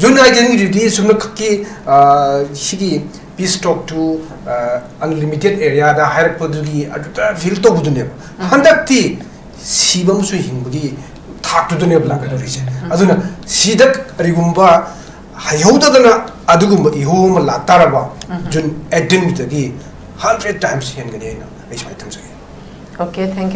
ꯖꯨꯟ ꯑꯩꯇꯤꯟꯒꯤꯗꯨꯗꯤ ꯁꯨꯞꯅꯈꯛꯀꯤ, ꯑ, ꯁꯤꯒꯤ peace talk to, ꯑ, unlimited areaꯗ ꯍꯥꯏꯔꯛꯄꯗꯨꯒꯤ ꯑꯗꯨꯗ ꯐꯤꯜ ꯇꯧꯕꯗꯨꯅꯦꯕ꯫ ꯎꯝ꯫ ꯍꯟꯗꯛꯇꯤ ꯁꯤꯕ ꯑꯃꯁꯨꯡ ꯍꯤꯡꯕꯒꯤ ꯊꯥꯛꯇꯨꯗꯅꯦꯕ ꯂꯥꯛꯀꯗꯧꯔꯤꯁꯦ꯫ ꯎꯝ꯫ ꯑꯗꯨꯅ ꯁꯤꯗ ꯀꯔꯤꯒꯨꯝꯕ ꯍꯩꯍꯧꯗꯗꯅ ꯑꯗꯨꯒꯨꯝꯕ ꯏꯍꯧ ꯑꯃ ꯂꯥꯛꯇꯥꯔꯕ, ꯎꯝ꯫ ꯖꯨꯟ ꯑꯩꯇꯤꯟꯗꯒꯤ hundred times ꯍꯦꯟꯒꯅꯤ ꯍꯥꯏꯅ ꯑꯩ ꯁꯨꯃꯥꯏꯅ ꯊꯝꯖꯒꯦ꯫ Okay, thank you.